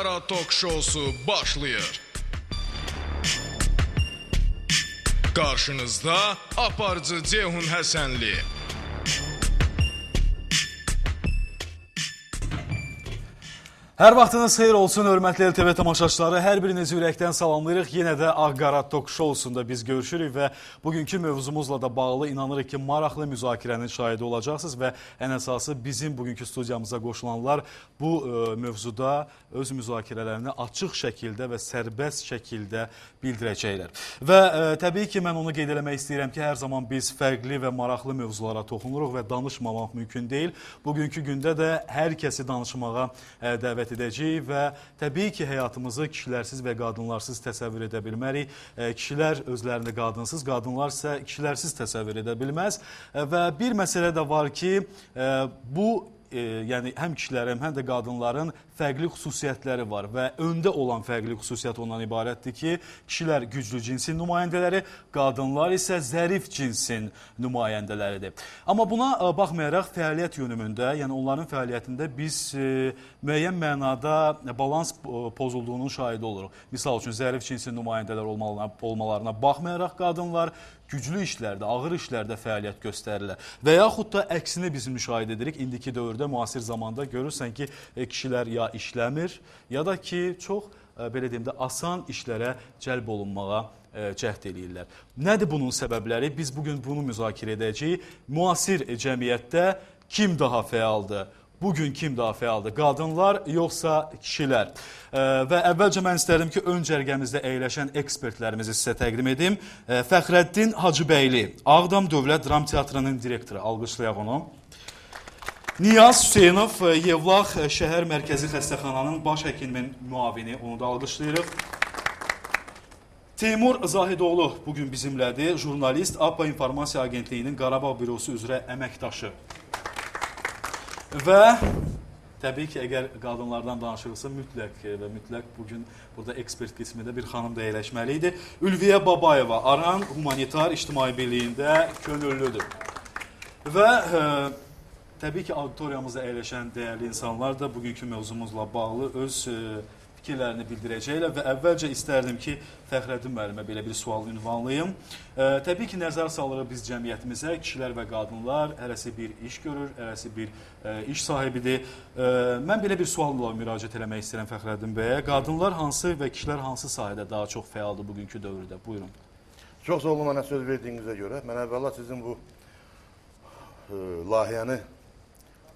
Ağ-Qara Tok Şousu başlayır. Qarşınızda aparıcı Ceyhun Həsənli. Hər vaxtınız xeyir olsun, hörmətli LTV tamaşaçıları. Hər birinizi ürəkdən salamlayırıq. Yenə də Ağ-Qara Tok Şousunda biz görüşürük və bugünkü mövzumuzla da bağlı inanırıq ki, maraqlı müzakirənin şahidi olacaqsınız və ən əsası bizim bugünkü studiyamıza qoşulanlar bu mövzuda öz müzakirələrini açıq şəkildə və sərbəst şəkildə bildirəcəklər. Və təbii ki, mən onu qeyd eləmək istəyirəm ki, hər zaman biz fərqli və maraqlı mövzulara toxunuruq və danışmamaq mümkün deyil. Bugünkü gündə də hər kəsi danışmağa dəvət edəcəyik və təbii ki, həyatımızı kişilərsiz və qadınlarsız təsəvvür edə bilmərik. Kişilər özlərini qadınsız, qadınlar isə kişilərsiz təsəvvür edə bilməz. Və bir məsələ də var ki, bu yəni həm kişilərin, həm də qadınların fərqli xüsusiyyətləri var və öndə olan fərqli xüsusiyyət ondan ibarətdir ki, kişilər güclü cinsin nümayəndələri, qadınlar isə zərif cinsin nümayəndələridir. Amma buna baxmayaraq fəaliyyət yönümündə, yəni onların fəaliyyətində biz müəyyən mənada balans pozulduğunun şahidi oluruq. Misal üçün, zərif cinsin nümayəndələri olmalarına baxmayaraq qadınlar güclü işlərdə, ağır işlərdə fəaliyyət göstərirlər. Və yaxud da əksini biz müşahidə edirik. İndiki dövrdə, müasir zamanda görürsən ki, kişilər ya işləmir, ya da ki, çox, belə deyim də, asan işlərə cəlb olunmağa cəhd eləyirlər. Nədir bunun səbəbləri? Biz bugün bunu müzakirə edəcəyik. Müasir cəmiyyətdə kim daha fəaldır? Bugün kim daha fəaldır? Qadınlar yoxsa kişilər? Və əvvəlcə mən istərdim ki, ön cərgəmizdə əyləşən ekspertlərimizi sizə təqdim edim. Fəxrəddin Hacıbəyli, Ağdam Dövlət Dram Teatrının direktoru. Alqışlayaq onu. Niyaz Hüseynov, Yevlax Şəhər Mərkəzi Xəstəxananın baş həkiminin müavini. Onu da alqışlayırıq. Teymur Zahidoğlu bugün bizimlədir. Jurnalist, APA İnformasiya Agentliyinin Qarabağ Bürosu üzrə əməkdaşı. Və təbii ki, əgər qadınlardan danışırıqsa, mütləq və mütləq bugün burada ekspert qismində bir xanım da əyləşməli idi. Ülviyə Babayeva, Aran Humanitar İctimai Birliyində könüllüdür. Və təbii ki, auditoriyamızda əyləşən dəyərli insanlar da bugünkü mövzumuzla bağlı öz fikirlərini bildirəcəklər və əvvəlcə istərdim ki, Fəxrəddin müəllimə belə bir sual ünvanlayım. Təbii ki, nəzər salırıq biz cəmiyyətimizə, kişilər və qadınlar hərəsi bir iş görür, hərəsi bir iş sahibidir. Mən belə bir sualla müraciət eləmək istəyirəm Fəxrəddin bəyə. Qadınlar hansı və kişilər hansı sahədə daha çox fəaldır bugünkü dövrdə? Buyurun. Çox sağ olun mənə söz verdiyinizə görə. Mən əvvəla sizin bu layihəni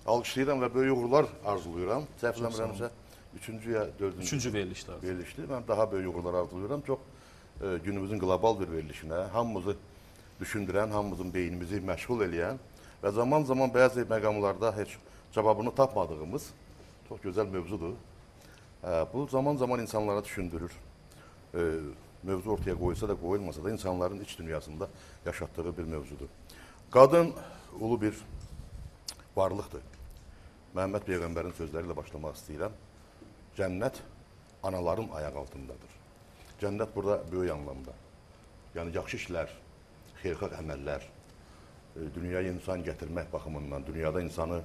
alqışlayıram və böyük uğurlar arzulayıram. Səhv eləmirəmsə, üçüncü ya dördüncü. Üçüncü verilişdir. Verilişdir. Mən daha böyük uğurlar arzulayıram. Çox günümüzün qlobal bir verilişinə, hamımızı düşündürən, hamımızın beynimizi məşğul eləyən və zaman-zaman bəzi məqamlarda heç cavabını tapmadığımız çox gözəl mövzudur. Bu zaman-zaman insanlara düşündürür. Mövzu ortaya qoyulsa da qoyulmasa da insanların iç dünyasında yaşatdığı bir mövzudur. Qadın ulu bir varlıqdır. Məhəmməd Peyğəmbərin sözləri ilə başlamaq istəyirəm. Cənnət anaların ayaq altındadır. Cənnət burada böyük anlamda. Yəni yaxşı işlər, xeyirxah əməllər, dünyaya insan gətirmək baxımından, dünyada insanı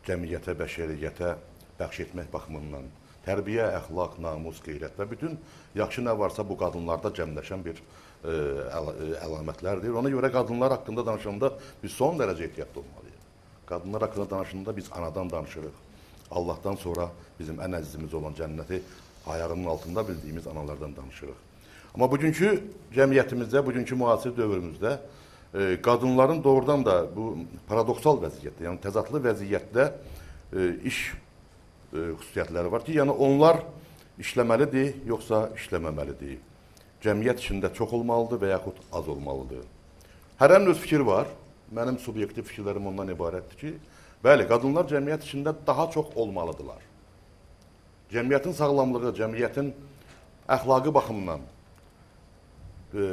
cəmiyyətə, bəşəriyyətə bəxş etmək baxımından, tərbiyə, əxlaq, namus, qeyrət və bütün yaxşı nə varsa bu qadınlarda cəmləşən bir əlamətlərdir. Ona görə qadınlar haqqında danışanda biz son dərəcə ehtiyatlı olmalıyıq. Qadınlar haqqında danışanda biz anadan danışırıq. Allahdan sonra bizim ən əzizimiz olan cənnəti ayağının altında bildiyimiz analardan danışırıq. Amma bugünkü cəmiyyətimizdə, bugünkü müasir dövrümüzdə qadınların doğrudan da bu paradoksal vəziyyətdə, yəni təzadlı vəziyyətdə iş xüsusiyyətləri var ki, yəni onlar işləməlidir, yoxsa işləməməlidir. Cəmiyyət içində çox olmalıdır və yaxud az olmalıdır. Hərənin öz fikri var. Mənim subyektiv fikirlərim ondan ibarətdir ki, bəli, qadınlar cəmiyyət içində daha çox olmalıdırlar. Cəmiyyətin sağlamlığı, cəmiyyətin əxlaqı baxımından,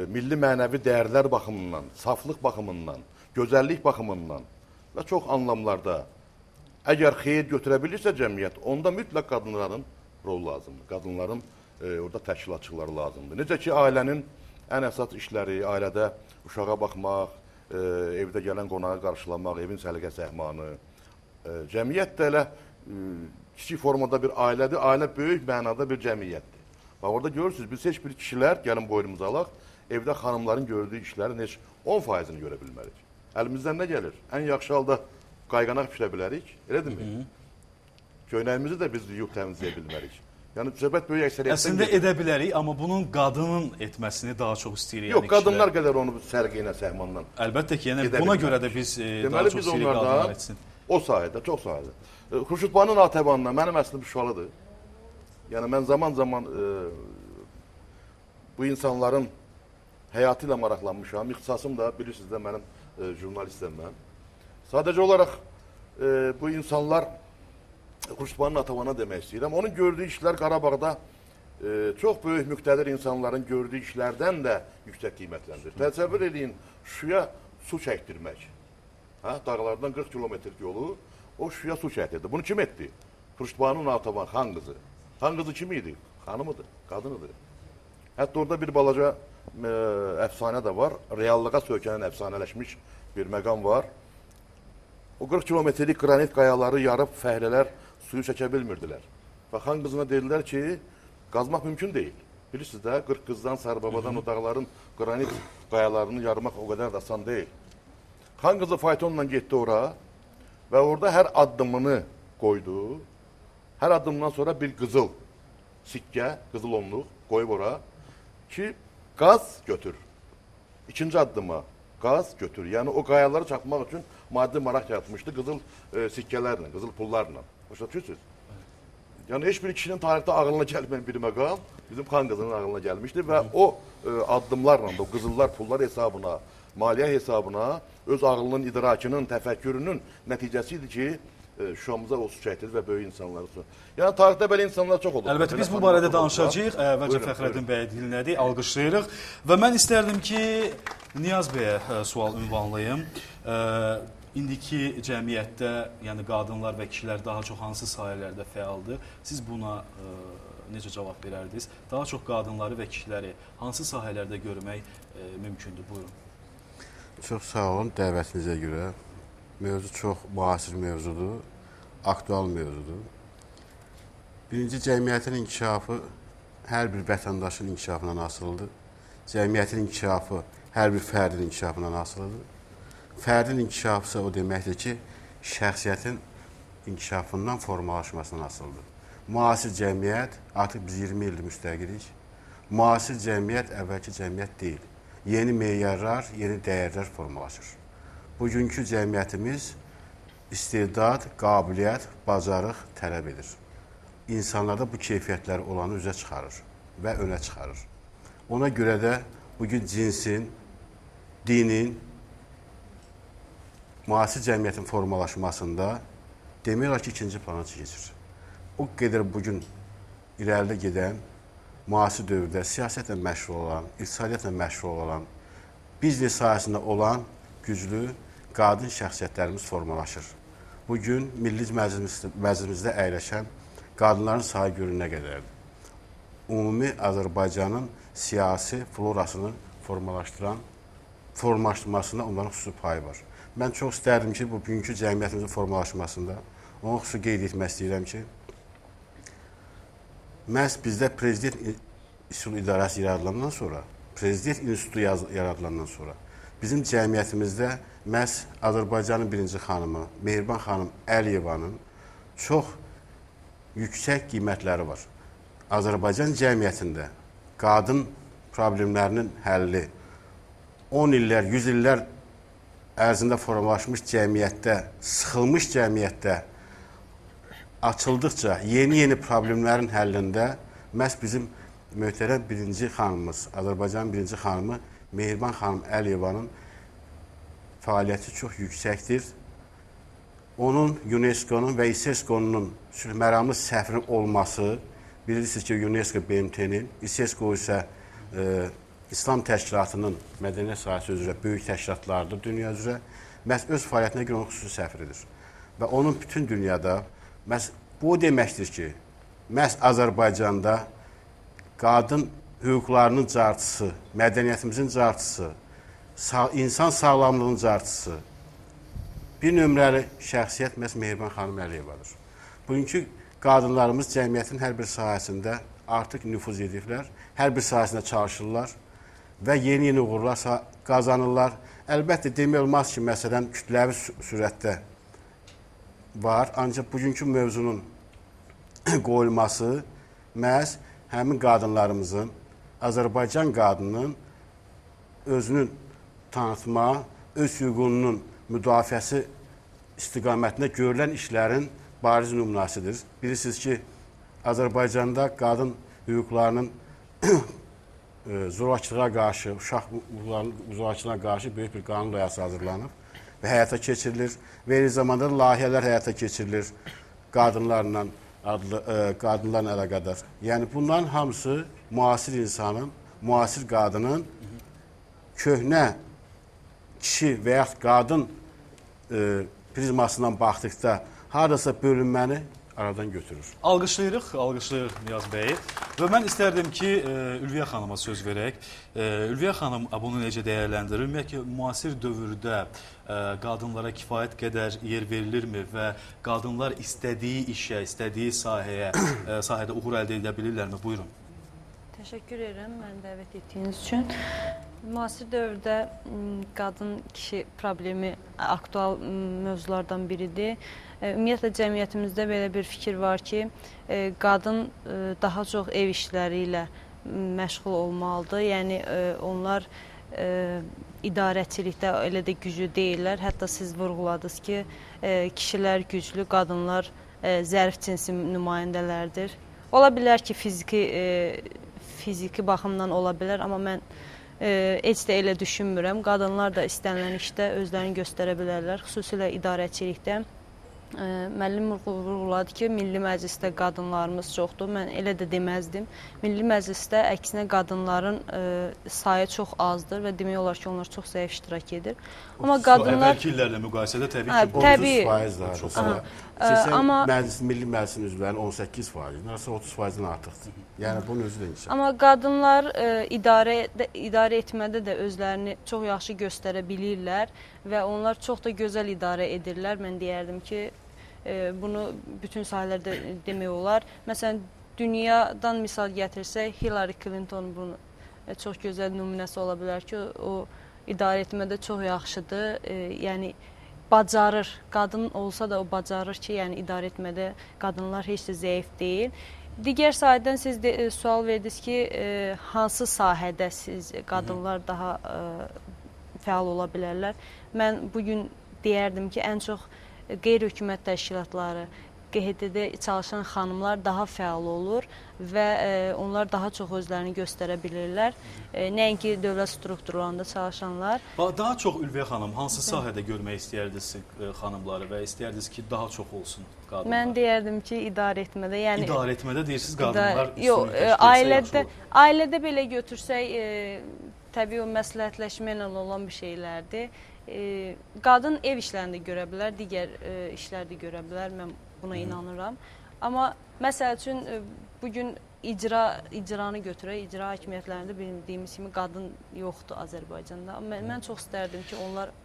milli mənəvi dəyərlər baxımından, saflıq baxımından, gözəllik baxımından və çox anlamlarda əgər xeyir götürə bilirsə cəmiyyət, onda mütləq qadınların rolu lazımdır. Qadınların orada təşkilatçıları lazımdır. Necə ki, ailənin ən əsas işləri, ailədə uşağa baxmaq, evdə gələn qonağı qarşılamaq, evin səliqə səhmanı, cəmiyyət də elə kiçik formada bir ailədir, ailə böyük mənada bir cəmiyyətdir. Bax, orada görürsünüz, biz heç bir kişilər, gəlin boynumuza alaq, evdə xanımların gördüyü işlərin heç 10%-ni görə bilmərik. Əlimizdən nə gəlir? Ən yaxşı halda qayğanaq pişirə bilərik, elədirmi? Köynəyimizi də biz yuyub təmizləyə bilmərik. Yəni, söhbət böyük əksəriyyətdən Əslində gedir. Edə bilərik, amma bunun qadının etməsini daha çox istəyirik. Yox, qadınlar qədər onu sərqi ilə, səhmanla Əlbəttə ki, yəni edə buna bilmərik. görə də biz daha Deməli, çox biz istəyirik qadınlar onlardan etsin. o sahədə, çox sahədə. Xurşudbanu Natəvanla mənim əslim Şuşalıdır. Yəni, mən zaman-zaman bu insanların həyatı ilə maraqlanmışam. İxtisasım da, bilirsiniz də, mənim jurnalistəm mən. Sadəcə olaraq bu insanlar Xurşudbanu Natəvana demək istəyirəm. Onun gördüyü işlər Qarabağda çox böyük müqtədir insanların gördüyü işlərdən də yüksək qiymətləndirir. Təsəvvür eləyin, Şuşaya su çəkdirmək. Hə, dağlardan 40 kilometr yolu o Şuşaya su çəkdirdi. Bunu kim etdi? Xurşudbanu Natəvan, xan qızı. Xan qızı kim idi? Xanımıdır, qadınıdır. Hətta orada bir balaca əfsanə də var. Reallığa söykənən əfsanələşmiş bir məqam var. O 40 kilometrlik qranit qayaları yarıb fəhlələr suyu çəkə bilmirdilər. Və xan qızına dedilər ki, qazmaq mümkün deyil. Bilirsiniz də, 40 qızdan, Sarıbabadan o dağların qranit qayalarını yarmaq o qədər də asan deyil. Xan qızı faytonla getdi ora və orada hər addımını qoydu. Hər addımdan sonra bir qızıl sikkə, qızıl onluq qoyub ora ki, qaz götür. İkinci addıma qaz götür. Yəni o qayaları çapmaq üçün maddi maraq yaratmışdı qızıl sikkələrlə, qızıl pullarla. Başa düşürsünüz? Yəni heç bir kişinin tarixdə ağlına gəlməyən bir məqam bizim xan qızının ağlına gəlmişdi və o addımlarla da, o qızıllar, pullar hesabına, maliyyə hesabına öz ağlının, idrakının, təfəkkürünün nəticəsi idi ki, Şuşamıza o su çəkdirdi və böyük insanları su. Yəni tarixdə belə insanlar çox olub. Əlbəttə biz bu barədə danışacağıq. Əvvəlcə Fəxrəddin bəyi dinlədik, alqışlayırıq və mən istərdim ki, Niyaz bəyə sual ünvanlayım. İndiki cəmiyyətdə, yəni qadınlar və kişilər daha çox hansı sahələrdə fəaldır? Siz buna necə cavab verərdiniz? Daha çox qadınları və kişiləri hansı sahələrdə görmək mümkündür? Buyurun. Çox sağ olun dəvətinizə görə. Mövzu çox müasir mövzudur, aktual mövzudur. Birinci, cəmiyyətin inkişafı hər bir vətəndaşın inkişafından asılıdır. Cəmiyyətin inkişafı hər bir fərdin inkişafından asılıdır. Fərdin inkişafı isə o deməkdir ki, şəxsiyyətin inkişafından, formalaşmasından asılıdır. Müasir cəmiyyət, artıq biz 20 ildir müstəqilik, müasir cəmiyyət əvvəlki cəmiyyət deyil. Yeni meyarlar, yeni dəyərlər formalaşır. Bugünkü cəmiyyətimiz istedad, qabiliyyət, bacarıq tələb edir. İnsanlarda bu keyfiyyətlər olanı üzə çıxarır və önə çıxarır. Ona görə də bugün cinsin, dinin, müasir cəmiyyətin formalaşmasında demək olar ki, ikinci plana keçir. O qədər bugün irəlidə gedən, müasir dövrdə siyasətlə məşğul olan, iqtisadiyyatla məşğul olan, biznes sahəsində olan güclü qadın şəxsiyyətlərimiz formalaşır. Bugün Milli Məclisimizdə əyləşən qadınların sayı görün nə qədərdir. Ümumi Azərbaycanın siyasi florasını formalaşdırmasında onların xüsusi payı var. Mən çox istərdim ki, bugünkü cəmiyyətimizin formalaşmasında onu xüsusi qeyd etmək istəyirəm ki, məhz bizdə Prezident İnstitutu idarəsi yaradılandan sonra, Prezident İnstitutu yaradılandan sonra bizim cəmiyyətimizdə məhz Azərbaycanın birinci xanımı Mehriban xanım Əliyevanın çox yüksək qiymətləri var. Azərbaycan cəmiyyətində qadın problemlərinin həlli 10 illər, 100 illər ərzində formalaşmış cəmiyyətdə, sıxılmış cəmiyyətdə açıldıqca yeni-yeni problemlərin həllində məhz bizim möhtərəm birinci xanımımız, Azərbaycanın birinci xanımı Mehriban xanım Əliyevanın fəaliyyəti çox yüksəkdir. Onun UNESCO-nun və ISESCO-nun sülhməramlı səfiri olması, bilirsiniz ki, UNESCO BMT-nin, ISESCO isə İslam təşkilatının mədəniyyət sahəsi üzrə böyük təşkilatlardır dünya üzrə. Məhz öz fəaliyyətinə görə onun xüsusi səfiridir. Və onun bütün dünyada, məhz bu deməkdir ki, məhz Azərbaycanda qadın hüquqlarının carçısı, mədəniyyətimizin carçısı, insan sağlamlığının carçısı, bir nömrəli şəxsiyyət məhz Mehriban xanım Əliyevadır. Bugünkü qadınlarımız cəmiyyətin hər bir sahəsində artıq nüfuz ediblər, hər bir sahəsində çalışırlar və yeni-yeni uğurlar qazanırlar. Əlbəttə, demək olmaz ki, məsələn, kütləvi sürətdə var, ancaq bugünkü mövzunun qoyulması məhz həmin qadınlarımızın, Azərbaycan qadınının özünün tanıtma, öz hüququnun müdafiəsi istiqamətində görülən işlərin bariz nümunəsidir. Bilirsiniz ki, Azərbaycanda qadın hüquqlarının zorakılığa qarşı, uşaq hüquqlarının zorakılığına qarşı böyük bir qanun layihəsi hazırlanıb və həyata keçirilir. Və eyni zamanda layihələr həyata keçirilir qadınlarla adlı, qadınlarla əlaqədar. Yəni bunların hamısı müasir insanın, müasir qadının köhnə kişi və yaxud qadın prizmasından baxdıqda haradasa bölünməni aradan götürür. Alqışlayırıq, alqışlayırıq Niyaz bəyi. Və mən istərdim ki, Ülviyə xanıma söz verək. Ülviyə xanım bunu necə dəyərləndirir? Ümumiyyətlə, müasir dövrdə qadınlara kifayət qədər yer verilirmi və qadınlar istədiyi işə, istədiyi sahəyə, sahədə uğur əldə edə bilirlərmi? Buyurun. Təşəkkür edirəm məni dəvət etdiyiniz üçün. Müasir dövrdə qadın-kişi problemi aktual mövzulardan biridir. Ümumiyyətlə, cəmiyyətimizdə belə bir fikir var ki, qadın daha çox ev işləri ilə məşğul olmalıdır. Yəni, onlar idarəçilikdə elə də güclü deyirlər. Hətta siz vurğuladınız ki, kişilər güclü, qadınlar zərif cinsi nümayəndələrdir. Ola bilər ki, fiziki baxımdan ola bilər, amma mən heç də elə düşünmürəm. Qadınlar da istənilən işdə özlərini göstərə bilərlər, xüsusilə idarəçilikdə. Müəllim vurğuladı ki, Milli Məclisdə qadınlarımız çoxdur. Mən elə də deməzdim. Milli Məclisdə əksinə qadınların sayı çox azdır və demək olar ki, onlar çox zəif iştirak edir. Amma qadınlar əvvəlki illərlə müqayisədə təbii ki, 30% çox. Amma Milli Məclisin üzvlərinin 18%, nəsə 30%-dən artıqdır. Yəni bunun özü də inkişaf. Amma qadınlar idarə etmədə də özlərini çox yaxşı göstərə bilirlər və onlar çox da gözəl idarə edirlər. Mən deyərdim ki, bunu bütün sahələrdə demək olar. Məsələn, dünyadan misal gətirsək, Hillary Clinton bunu çox gözəl nümunəsi ola bilər ki, o idarə etmədə çox yaxşıdır. Yəni, bacarır. Qadın olsa da o bacarır ki, yəni idarə etmədə qadınlar heç də zəif deyil. Digər sahədən siz sual verdiniz ki, hansı sahədə siz qadınlar daha fəal ola bilərlər? Mən bugün deyərdim ki, ən çox qeyri-hökumət təşkilatları, QHT-də çalışan xanımlar daha fəal olur və onlar daha çox özlərini göstərə bilirlər. Nəinki dövlət strukturlarında çalışanlar. Daha çox Ülviyə xanım, hansı sahədə görmək istəyərdiniz xanımları və istəyərdiniz ki, daha çox olsun qadınlar? Mən deyərdim ki, idarə etmədə. Yəni, idarə etmədə deyirsiniz, qadınlar üstünlük təşkil etsə yaxşı olur. Ailədə belə götürsək, təbii o məsləhətləşmə ilə olan bir şeylərdir. Qadın ev işlərini də görə bilər, digər işləri də görə bilər, mən buna inanıram. Amma məsəl üçün, bugün icranı götürək, icra hakimiyyətlərində bildiyimiz kimi qadın yoxdur Azərbaycanda. Mən çox istərdim ki, onlar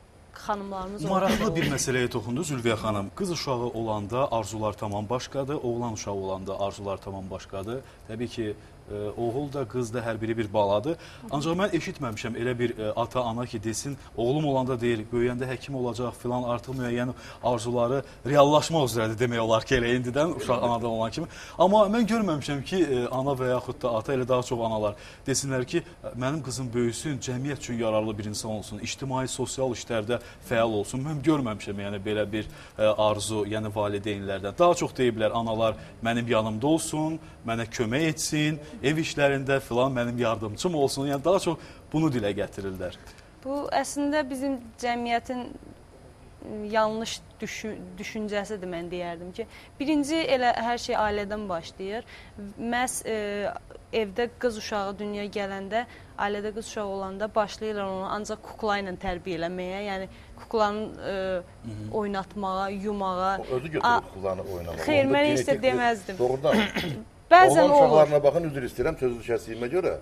xanımlarımız Maraqlı bir məsələyə toxundunuz Ülviyə xanım. Qız uşağı olanda arzular tamam başqadır, oğlan uşağı olanda arzular tamam başqadır. Təbii ki, oğul da, qız da hər biri bir baladır. Ancaq mən eşitməmişəm elə bir ata-ana ki, desin, oğlum olanda deyir, böyüyəndə həkim olacaq filan, artıq müəyyən arzuları reallaşmaq üzrədir demək olar ki, elə indidən uşaq anadan olan kimi. Amma mən görməmişəm ki, ana və yaxud da ata, elə daha çox analar desinlər ki, mənim qızım böyüsün, cəmiyyət üçün yararlı bir insan olsun, ictimai, sosial işlərdə fəal olsun. Mən görməmişəm yəni belə bir arzu, yəni valideynlərdən. Daha çox deyiblər, analar mənim yanımda olsun, mənə kömək etsin, ev işlərində filan mənim yardımçım olsun. Yəni daha çox bunu dilə gətirirlər. Bu əslində bizim cəmiyyətin yanlış düşüncəsidir, mən deyərdim ki. Birinci, elə hər şey ailədən başlayır. Məhz evdə qız uşağı dünyaya gələndə, ailədə qız uşağı olanda başlayırlar onu ancaq kukla ilə tərbiyə eləməyə, yəni kuklanı oynatmağa, yumağa. O özü götürür kuklanı oynamağa. Xeyr, mən heç də deməzdim. Doğrudan. Bəzən Oğlan olur. uşaqlarına baxın, üzr istəyirəm, sözü kəsdiyimə görə.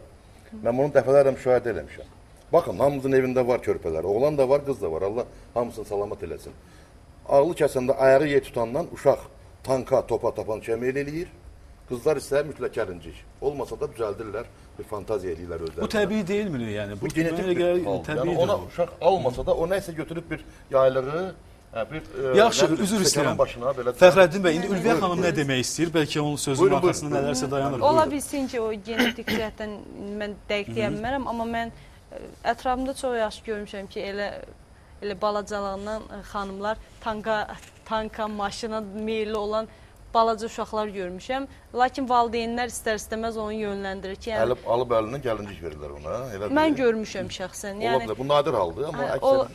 Mən bunu dəfələrlə müşahidə eləmişəm. Baxın, hamımızın evində var körpələr. Oğlan da var, qız da var. Allah hamısını salamat eləsin. Ağlı kəsəndə, ayağı yer tutandan uşaq Tanka, topa, tapançaya meyil eləyir. Qızlar isə mütləq gəlincik. Olmasa da düzəldirlər, bir fantaziya eləyirlər özlərinə. Bu təbii deyilmi yəni? Bu genetik bir haldır. Yəni ona uşaq almasa da o nəsə götürüb bir yaylığı, bir yaxşı, üzr istəyirəm. Fəxrəddin bəy, indi Ülviyə xanım nə demək istəyir? Bəlkə onun sözünün arxasında nələrsə dayanır. Ola bilsin ki, o genetik cəhətdən mən dəqiq deyə bilmərəm, amma mən ətrafımda çox yaxşı görmüşəm ki, elə balacalığından xanımlar tanka, maşına meyilli olan balaca uşaqlar görmüşəm. Lakin valideynlər istər-istəməz onu yönləndirir ki, yəni, alıb əlindən gəlincik verirlər ona. Elə mən görmüşəm şəxsən. Yəni, ola bilər. Bu nadir haldır, amma əksər...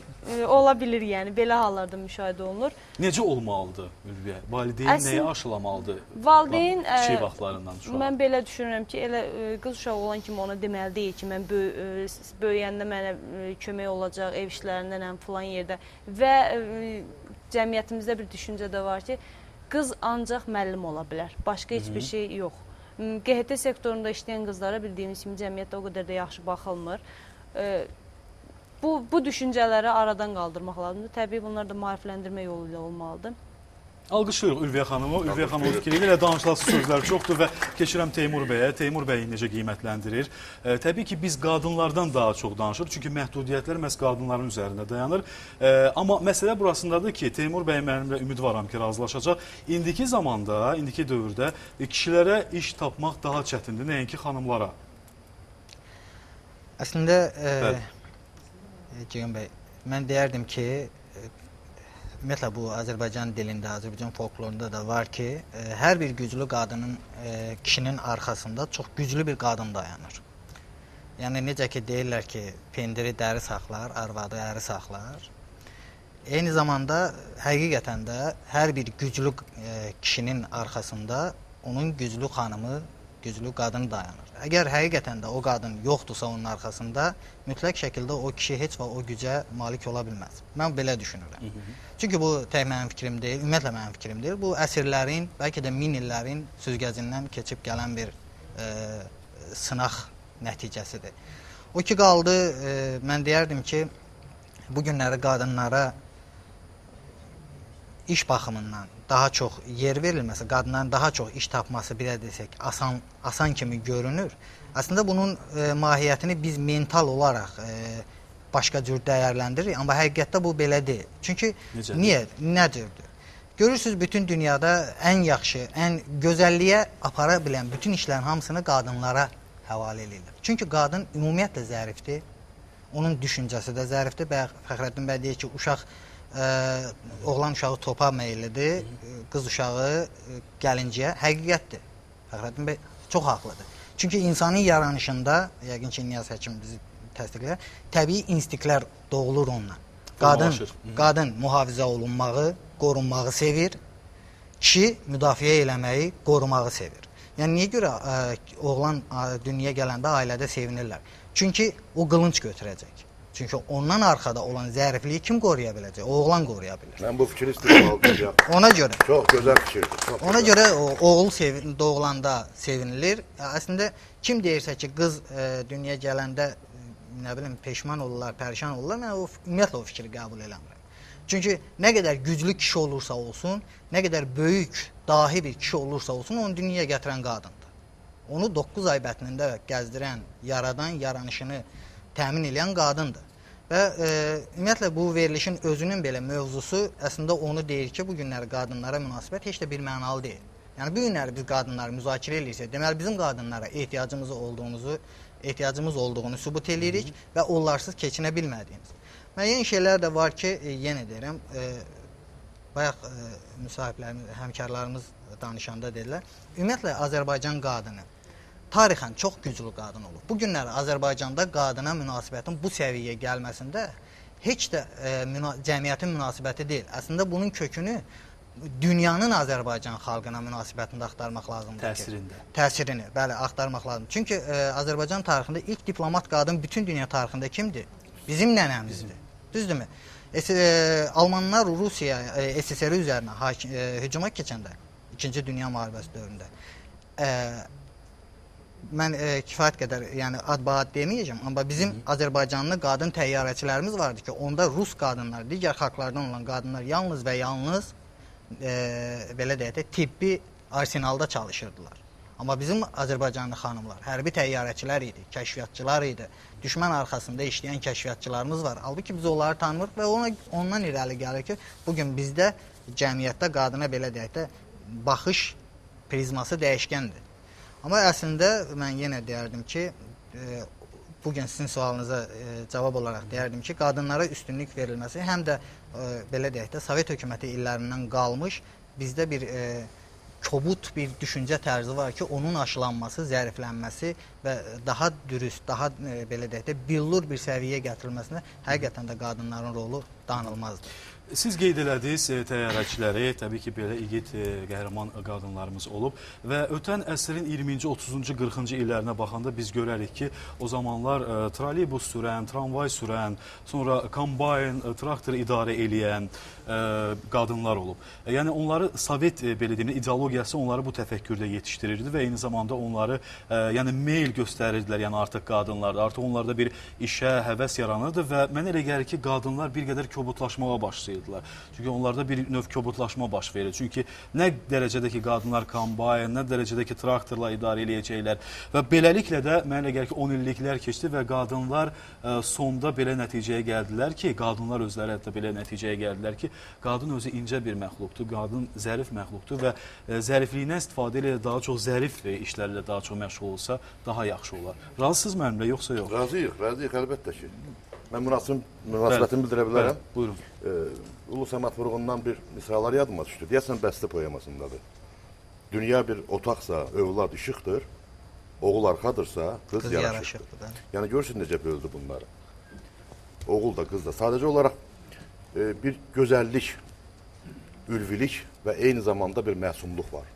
Ola bilir, yəni, belə hallarda müşahidə olunur. Necə olmalıdır Ülviyə? Valideyn nəyə aşılamalıdır? Valideyn, kiçik vaxtlarından uşağa. Mən belə düşünürəm ki, elə qız uşağı olan kimi ona deməli deyil ki, mən böyüyəndə mənə kömək olacaq ev işlərində, filan yerdə. Və cəmiyyətimizdə bir düşüncə də var ki, qız ancaq müəllim ola bilər, başqa heç bir şey yox. QHT sektorunda işləyən qızlara bildiyimiz kimi cəmiyyətdə o qədər də yaxşı baxılmır. Bu düşüncələri aradan qaldırmaq lazımdır. Təbii bunlar da maarifləndirmə yolu ilə olmalıdır. Alqışlıyıq Ülviyə xanımı. Ülviyə xanımın fikri ilə danışılası sözlər çoxdur və keçirəm Teymur bəyə. Teymur bəyi necə qiymətləndirir? Təbii ki, biz qadınlardan daha çox danışırıq. Çünki məhdudiyyətlər məhz qadınların üzərində dayanır. Amma məsələ burasındadır ki, Teymur bəy mənimlə ümidvaram ki, razılaşacaq. İndiki zamanda, indiki dövrdə kişilərə iş tapmaq daha çətindir, nəinki xanımlara. Əslində, Ceyhun bəy, mən deyərdim ki, ümumiyyətlə, bu Azərbaycan dilində, Azərbaycan folklorunda da var ki, hər bir güclü qadının, kişinin arxasında çox güclü bir qadın dayanır. Yəni, necə ki, deyirlər ki, pendiri dəri saxlar, arvadı əri saxlar. Eyni zamanda, həqiqətən də hər bir güclü kişinin arxasında onun güclü xanımı, güclü qadın dayanır. Əgər həqiqətən də o qadın yoxdursa onun arxasında, mütləq şəkildə o kişi heç vaxt o gücə malik ola bilməz. Mən belə düşünürəm. Çünki bu tək mənim fikrim deyil, ümumiyyətlə mənim fikrim deyil. Bu əsrlərin, bəlkə də min illərin süzgəcindən keçib gələn bir sınaq nəticəsidir. O ki qaldı, mən deyərdim ki, bu günləri qadınlara iş baxımından daha çox yer verilməsi, qadınların daha çox iş tapması, belə desək, asan kimi görünür. Əslində bunun mahiyyətini biz mental olaraq başqa cür dəyərləndiririk, amma həqiqətdə bu belə deyil. Çünki niyə? Nə cürdür? Görürsünüz, bütün dünyada ən yaxşı, ən gözəlliyə apara bilən bütün işlərin hamısını qadınlara həvalə eləyirlər. Çünki qadın ümumiyyətlə zərifdir, onun düşüncəsi də zərifdir. Fəxrəddin bəy deyir ki, uşaq, oğlan uşağı topa meyillidir, qız uşağı gəlinciyə. Həqiqətdir. Fəxrəddin bəy çox haqlıdır. Çünki insanın yaranışında, yəqin ki, Niyaz həkim bizi təsdiqləyər, təbii instinktlər doğulur onunla. Qadın mühafizə olunmağı, qorunmağı sevir, kişi müdafiə eləməyi, qorumağı sevir. Yəni, niyə görə oğlan dünyaya gələndə ailədə sevinirlər? Çünki o qılınc götürəcək. Çünki ondan arxada olan zərifliyi kim qoruya biləcək? O oğlan qoruya bilir. Mən bu fikri istəyirəm. Ona görə. Çox gözəl fikirdir. Ona görə oğul doğulanda sevinilir. Əslində, kim deyirsə ki, qız dünyaya gələndə, nə bilim, peşman olurlar, pərişan olurlar, mən ümumiyyətlə o fikri qəbul eləmirəm. Çünki nə qədər güclü kişi olursa olsun, nə qədər böyük, dahi bir kişi olursa olsun, onu dünyaya gətirən qadındır. Onu 9 ay bətnində gəzdirən, yaradan, yaranışını təmin eləyən qadındır. Və ümumiyyətlə bu verilişin özünün belə mövzusu əslində onu deyir ki, bu günləri qadınlara münasibət heç də bir mənalı deyil. Yəni bu günləri biz qadınları müzakirə eləyirsək, deməli bizim qadınlara ehtiyacımız olduğunu sübut eləyirik və onlarsız keçinə bilmədiyimiz. Müəyyən şeylər də var ki, yenə deyirəm, bayaq müsahiblərimiz, həmkarlarımız danışanda dedilər, ümumiyyətlə Azərbaycan qadını tarixən çox güclü qadın olub. Bu günləri Azərbaycanda qadına münasibətin bu səviyyəyə gəlməsində heç də cəmiyyətin münasibəti deyil. Əslində bunun kökünü dünyanın Azərbaycan xalqına münasibətində axtarmaq lazımdır. Təsirində. Təsirini, bəli, axtarmaq lazımdır. Çünki Azərbaycan tarixində ilk diplomat qadın bütün dünya tarixində kimdir? Bizim nənəmizdir. Düzdürmü? Almanlar Rusiya SSR üzərinə hücuma keçəndə, İkinci Dünya Müharibəsi dövründə, mən kifayət qədər, yəni ad-baad deməyəcəm, amma bizim Azərbaycanlı qadın təyyarəçilərimiz vardı ki, onda Rus qadınlar, digər xalqlardan olan qadınlar yalnız və yalnız belə deyək də, tibbi arsenalda çalışırdılar. Amma bizim Azərbaycanlı xanımlar hərbi təyyarəçilər idi, kəşfiyyatçılar idi. Düşmən arxasında işləyən kəşfiyyatçılarımız var. Halbuki biz onları tanımırıq və ondan irəli gəlir ki, bugün bizdə cəmiyyətdə qadına belə deyək də baxış prizması dəyişkəndir. Amma əslində mən yenə deyərdim ki, bugün sizin sualınıza cavab olaraq deyərdim ki, qadınlara üstünlük verilməsi həm də belə deyək də Sovet hökuməti illərindən qalmış bizdə bir kobud bir düşüncə tərzi var ki, onun aşılanması, zəriflənməsi və daha dürüst, daha belə deyək də billur bir səviyyəyə gətirilməsinə həqiqətən də qadınların rolu danılmazdır. Siz qeyd elədiniz təyyarəçiləri, təbii ki, belə igid qəhrəman qadınlarımız olub və ötən əsrin 20-ci, 30-cu, 40-cı illərinə baxanda biz görərik ki, o zamanlar trolleybus sürən, tramvay sürən, sonra kombayn, traktor idarə eləyən qadınlar olub. Yəni onları Sovet belə deyim, ideologiyası onları bu təfəkkürdə yetişdirirdi və eyni zamanda onları yəni meyl göstərirdilər, yəni artıq qadınlarda, artıq onlarda bir işə həvəs yaranırdı və mənə elə gəlir ki, qadınlar bir qədər kobudlaşmağa başlayırdılar. Çünki onlarda bir növ kobudlaşma baş verir. Çünki nə dərəcədə ki qadınlar kombayn, nə dərəcədə ki traktorla idarə eləyəcəklər və beləliklə də mənə elə gəlir ki 10 illiklər keçdi və qadınlar sonda belə nəticəyə gəldilər ki, qadınlar özləri hətta belə nəticəyə gəldilər ki, qadın özü incə bir məxluqdur, qadın zərif məxluqdur və zərifliyindən istifadə ilə daha çox zərif işlərlə daha çox məşğul olsa daha yaxşı olar. Razısınız mənimlə, yoxsa yox? Razıyıq, razıyıq əlbəttə ki. Mən münasibətimi bildirə bilərəm. Buyurun. Ulu Səməd Vurğundan bir misralar yadıma düşdü. Deyəsən Bəsti poemasındadır. Dünya bir otaqsa, övlad işıqdır, oğul arxadırsa, qız yaraşıqdır. Yəni görürsün necə böldü bunları. Oğul da, qız da. Sadəcə olaraq bir gözəllik, ülvilik və eyni zamanda bir məsumluq var.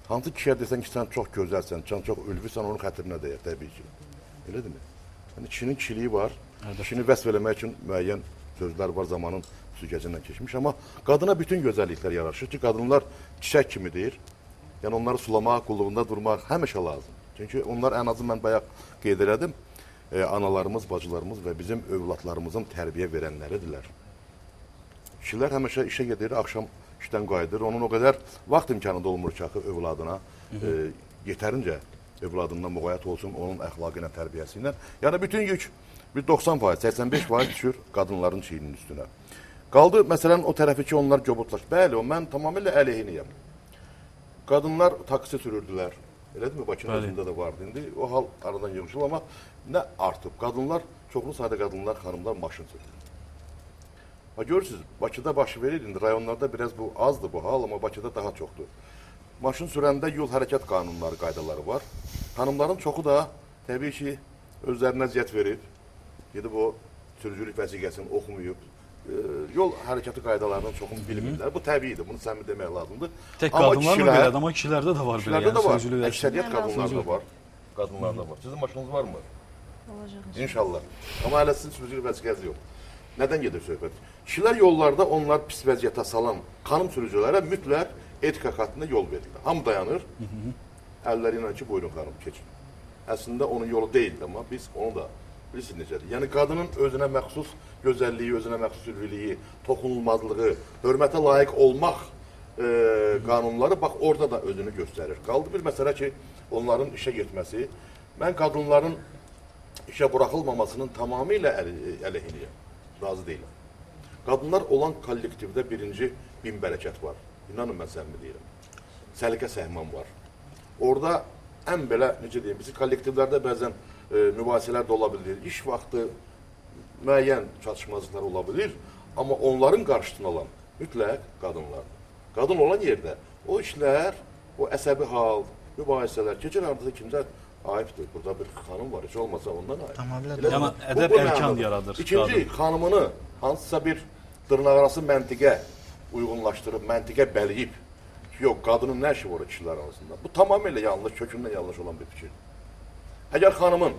Hansı kişiyə desən ki, sən çox gözəlsən, sən çox ülvisən, onun xətrinə dəyər təbii ki. Elədirmi? Yəni kişinin kişiliyi var. Kişini vəsf eləmək üçün müəyyən sözlər var, zamanın süzgəcindən keçmiş. Amma qadına bütün gözəlliklər yaraşır ki, qadınlar çiçək kimidir. Yəni onları sulamaq, qulluğunda durmaq həmişə lazım. Çünki onlar ən azı mən bayaq qeyd elədim, analarımız, bacılarımız və bizim övladlarımızın tərbiyə verənləridirlər. Kişilər həmişə işə gedir, axşam işdən qayıdır. Onun o qədər vaxt imkanı da olmur ki, axı övladına yetərincə övladından müğayət olsun, onun əxlaqı ilə, tərbiyəsi ilə. Yəni bütün yük bir 90%, 85% düşür qadınların çiyninin üstünə. Qaldı, məsələn, o tərəfi ki, onlar kobudlaş. Bəli, o mən tamamilə əleyhiniyəm. Qadınlar taksi sürürdülər. Elədirmi? Bakının özündə də vardı indi. O hal aradan yığışılır, amma nə artıb? Qadınlar, çoxlu sayda qadınlar, xanımlar maşın sürür. Ha, görürsünüz, Bakıda başı verir, indi rayonlarda biraz bu azdır bu hal, amma Bakıda daha çoxdur. Maşın sürəndə yol hərəkət qanunları, qaydaları var. Xanımların çoxu da təbii ki, özlərinə əziyyət verib, gedib o sürücülük vəsiqəsini oxumayıb, yol hərəkəti qaydalarının çoxunu bilmirlər. Bu təbiidir, bunu səmimi demək lazımdır. Tək qadınlar mı belədir, amma kişilərdə də var belə. Kişilərdə də var, əksəriyyət qadınlarda var. Qadınlarda var. Sizin maşınınız varmı? Olacaq. İnşallah. Amma hələ sizin sürücülük vəsiqəsi yox. Nədən gedir söhbət? Kişilər yollarda onlar pis vəziyyətə salan xanım sürücülərə mütləq etika xəttində yol verilir. Hamı dayanır, əlləri ilə ki, buyurun xanım, keçin. Əslində onun yolu deyildi, amma biz onu da bilirsiniz necədir. Yəni qadının özünə məxsus gözəlliyi, özünə məxsus ülviliyi, toxunulmazlığı, hörmətə layiq olmaq qanunları bax orada da özünü göstərir. Qaldı bir məsələ ki, onların işə getməsi. Mən qadınların işə buraxılmamasının tamamilə əleyhiniyəm, razı deyiləm. Qadınlar olan kollektivdə birinci bin bərəkət var. İnanın mən səmimi deyirəm. Səliqə səhman var. Orada ən belə, necə deyim, bizi kollektivlərdə bəzən mübahisələr də ola bilir, iş vaxtı müəyyən çatışmazlıqlar ola bilir, amma onların qarşısını alan mütləq qadınlardır. Qadın olan yerdə o işlər, o əsəbi hal, mübahisələr keçir hardasa kimsə ayıbdır. Burada bir xanım var, heç olmasa ondan ayıb. Yəni ədəb ərkan yaradır. İkinci, xanımını hansısa bir dırnaqarası məntiqə uyğunlaşdırıb, məntiqə bəliyib ki, yox, qadının nə işi var o kişilər arasında? Bu tamamilə yanlış, kökündən yanlış olan bir fikirdir. Əgər xanımın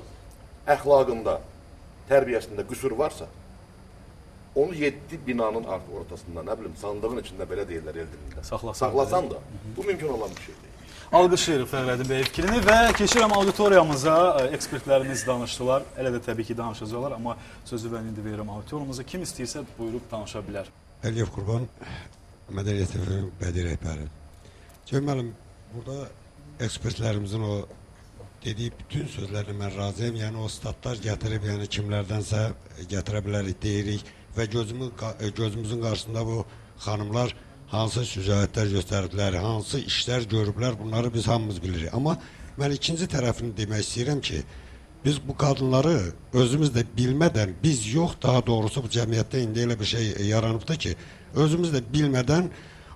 əxlaqında, tərbiyəsində qüsur varsa, onu 7 binanın ortasında, nə bilim, sandığın içində belə deyirlər el dilində. Saxlasan da, bu mümkün olan bir şey deyil. Alqışlayırıq Fəxrəddin bəy fikrini və keçirəm auditoriyamıza. Ekspertlərimiz danışdılar. Elə də təbii ki danışacaqlar, amma sözü mən indi verirəm auditoriyamıza. Kim istəyirsə buyurub danışa bilər. Əliyev Qurban, Mədəniyyət TV-nin bədii rəhbəri. Ceyhun müəllim, burada ekspertlərimizin o dediyi bütün sözlərlə mən razıyam. Yəni o statlar gətirib, yəni kimlərdənsə gətirə bilərik, deyirik və gözümüzün qarşısında bu xanımlar hansı şücaətlər göstəriblər, hansı işlər görüblər, bunları biz hamımız bilirik. Amma mən ikinci tərəfini demək istəyirəm ki, biz bu qadınları özümüz də bilmədən, biz yox, daha doğrusu bu cəmiyyətdə indi elə bir şey yaranıbdır ki, özümüz də bilmədən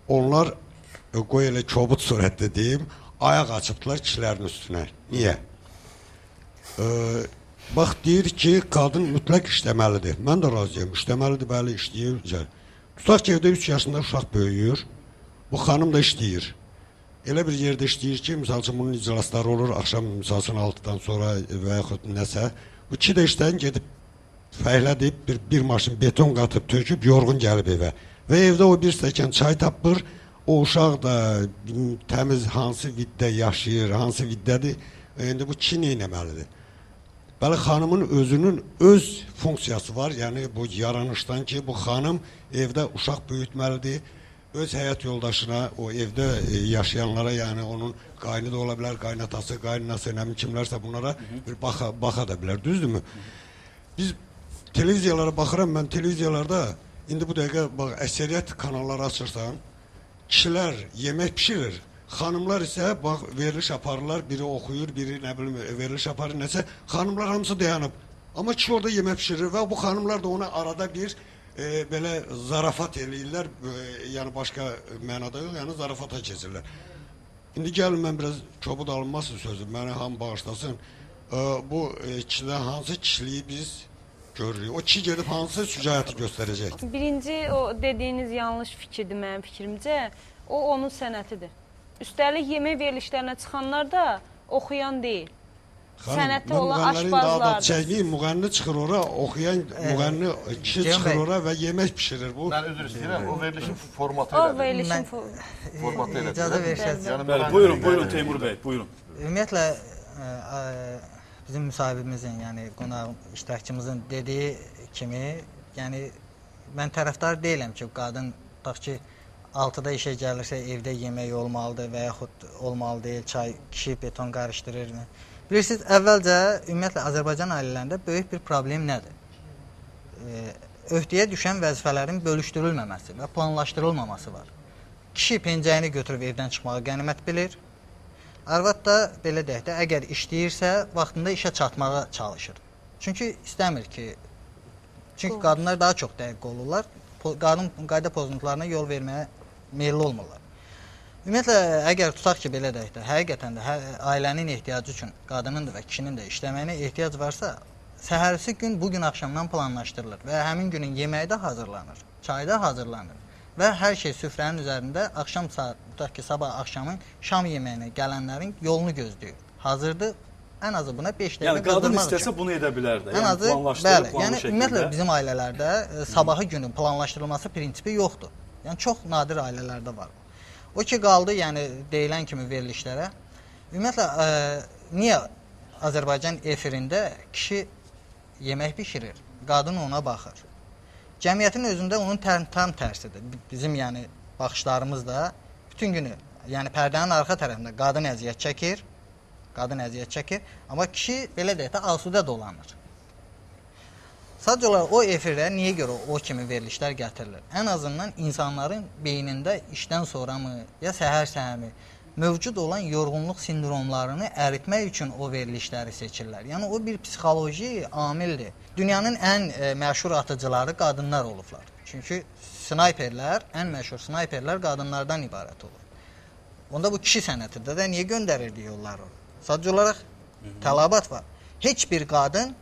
onlar, qoy elə kobud surətdə deyim, ayaq açıbdılar kişilərin üstünə. Niyə? Bax, deyir ki, qadın mütləq işləməlidir. Mən də razıyam, işləməlidir, bəli, işləyir. Tutaq ki, evdə 3 yaşında uşaq böyüyür, bu xanım da işləyir. Elə bir yerdə işləyir ki, misal üçün, bunun iclasları olur, axşam, misal üçün, 6-dan sonra və yaxud nəsə. Bu iki də işdən gedib fəhlədib, bir maşın beton qatıb, töküb, yorğun gəlib evə. Və evdə o bir stəkan çay tapır, o uşaq da təmiz hansı viddə yaşayır, hansı viddədir, indi bu kişi nə etməlidir? Bəli, xanımın özünün öz funksiyası var, yəni bu yaranışdan ki, bu xanım evdə uşaq böyütməlidir, öz həyat yoldaşına, o evdə yaşayanlara, yəni onun qaynı da ola bilər, qaynatası, qaynanası, nə bilim kimlərsə bunlara bir baxa da bilər, düzdürmü? Biz televiziyalara baxıram, mən televiziyalarda indi bu dəqiqə bax, əksəriyyət kanalları açırsan, kişilər yemək pişirir, xanımlar isə bax, veriliş aparırlar, biri oxuyur, biri nə bilim veriliş aparır, nəsə, xanımlar hamısı dayanıb. Amma kişi orada yemək pişirir və bu xanımlar da ona arada bir belə zarafat eləyirlər, yəni başqa mənada yox, yəni zarafata keçirlər. İndi gəlin, mən biraz kobud alınmasın sözüm, məni hamı bağışlasın. Bu kişidən hansı kişiliyi biz görürük? O kişi gedib hansı şücaəti göstərəcək? Birinci, o dediyiniz yanlış fikirdir mənim fikrimcə. O, onun sənətidir. Üstəlik, yemək verilişlərinə çıxanlar da oxuyan deyil. Sənəti olan aşbazlardır. Çəkməyim, müğənni çıxır ora, oxuyan müğənni kişi çıxır ora və yemək pişirir. Mən üzr istəyirəm, o verilişin formatı elədir. O verilişin formatı elədir. İcazə versəz. Buyurun, buyurun Teymur bəy, buyurun. Ümumiyyətlə, bizim müsahibimizin, yəni qonaq iştirakçımızın dediyi kimi, yəni mən tərəfdar deyiləm ki, qadın, tutaq ki, 6-da işə gəlirsə evdə yemək olmalıdır və yaxud olmalı deyil, çay, kişi beton qarışdırır. Bilirsiniz, əvvəlcə, ümumiyyətlə, Azərbaycan ailələrində böyük bir problem nədir? Öhdəyə düşən vəzifələrin bölüşdürülməməsi və planlaşdırılmaması var. Kişi pencəyini götürüb evdən çıxmağı qənimət bilir. Arvad da, belə deyək də, əgər işləyirsə, vaxtında işə çatmağa çalışır. Çünki istəmir ki, çünki qadınlar daha çox dəqiq olurlar, qanun qayda pozuntularına yol verməyə meyilli olmurlar. Ümumiyyətlə, əgər tutaq ki, belə deyək də, həqiqətən də ailənin ehtiyacı üçün qadının da və kişinin də işləməyinə ehtiyac varsa, səhərsi gün bugün axşamdan planlaşdırılır və həmin günün yeməyi də hazırlanır, çayı da hazırlanır və hər şey süfrənin üzərində axşam saat, tutaq ki, sabah axşamın şam yeməyinə gələnlərin yolunu gözləyir. Hazırdır, ən azı buna 5 dəqiqə Yəni, qadın qızdırmaq istəsə üçün. bunu edə bilər də. Ən azı, bəli, yəni ümumiyyətlə bizim ailələrdə sabahı günün planlaşdırılması prinsipi yoxdur. Yəni, çox nadir ailələrdə var bu. O ki, qaldı, yəni deyilən kimi verilişlərə. Ümumiyyətlə, niyə Azərbaycan efirində kişi yemək bişirir, qadın ona baxır. Cəmiyyətin özündə onun tam tərsidir. Bizim yəni baxışlarımız da bütün günü, yəni pərdənin arxa tərəfində qadın əziyyət çəkir, qadın əziyyət çəkir, amma kişi belə deyək də asudə dolanır. Sadəcə olaraq o efirə niyə görə o kimi verilişlər gətirilir? Ən azından insanların beynində işdən sonra mı, ya səhər-səhər mi mövcud olan yorğunluq sindromlarını əritmək üçün o verilişləri seçirlər. Yəni o bir psixoloji amildir. Dünyanın ən məşhur atıcıları qadınlar olublar. Çünki snayperlər, ən məşhur snayperlər qadınlardan ibarət olur. Onda bu kişi sənətidir də, niyə göndərirdi yolları? Sadəcə olaraq tələbat var. Heç bir qadın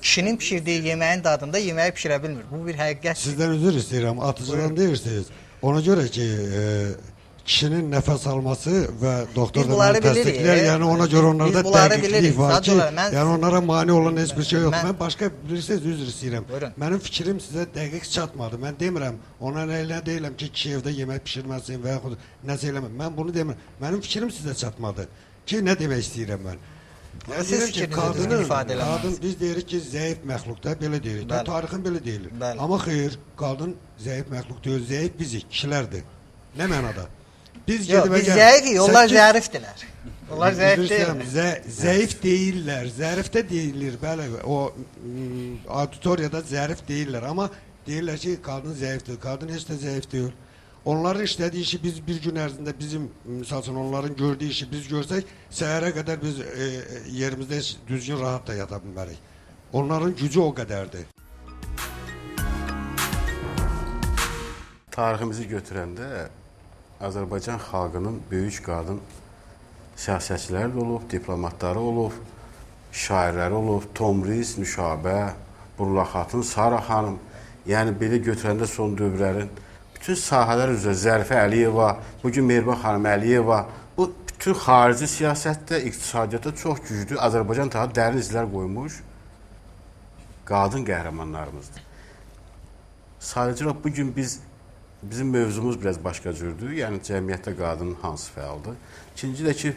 kişinin pişirdiyi yeməyin dadında yeməyi pişirə bilmir. Bu bir həqiqətdir. Sizdən üzr istəyirəm, atıcıdan deyirsiniz. Ona görə ki, kişinin nəfəs alması və doktor da bunu təsdiqləyir. Yəni ona görə onlarda dəqiqlik var ki, yəni onlara mane olan heç bir şey yox. Mən başqa bilirsiniz, üzr istəyirəm. Mənim fikrim sizə dəqiq çatmadı. Mən demirəm, ona elə deyiləm ki, kişi evdə yemək pişirməsin və yaxud nəsə eləmə. Mən bunu demirəm. Mənim fikrim sizə çatmadı ki, nə demək istəyirəm mən. Siz fikrinizi düzgün ifadə eləməlisiniz. Qadın, biz deyirik ki, zəif məxluqdur, belə deyirik. Tarixin belə deyilir. Amma xeyr, qadın zəif məxluq deyil, zəif bizik, kişilərdir. Nə mənada? Biz Yox, biz zəifik, onlar zərifdirlər. Onlar zəif deyil. Zəif deyirlər, zərif də deyilir, bəli, o auditoriyada zərif deyirlər, amma deyirlər ki, qadın zəifdir, qadın heç də zəif deyil. Onların işlədiyi işi biz bir gün ərzində bizim, misal üçün, onların gördüyü işi biz görsək, səhərə qədər biz yerimizdə heç düzgün rahat da yata bilmərik. Onların gücü o qədərdir. Tariximizi götürəndə Azərbaycan xalqının böyük qadın siyasətçiləri də olub, diplomatları olub, şairləri olub, Tomris, Nüşabə, Burla Xatun, Sara xanım. Yəni belə götürəndə son dövrlərin bütün sahələr üzrə Zərifə Əliyeva, bugün Mehriban xanım Əliyeva, bu bütün xarici siyasətdə, iqtisadiyyatda çox güclü Azərbaycan tarixi dərin izlər qoymuş qadın qəhrəmanlarımızdır. Sadəcə olaraq bugün bizim mövzumuz biraz başqa cürdür, yəni cəmiyyətdə qadının hansı fəaldır. İkinci də ki,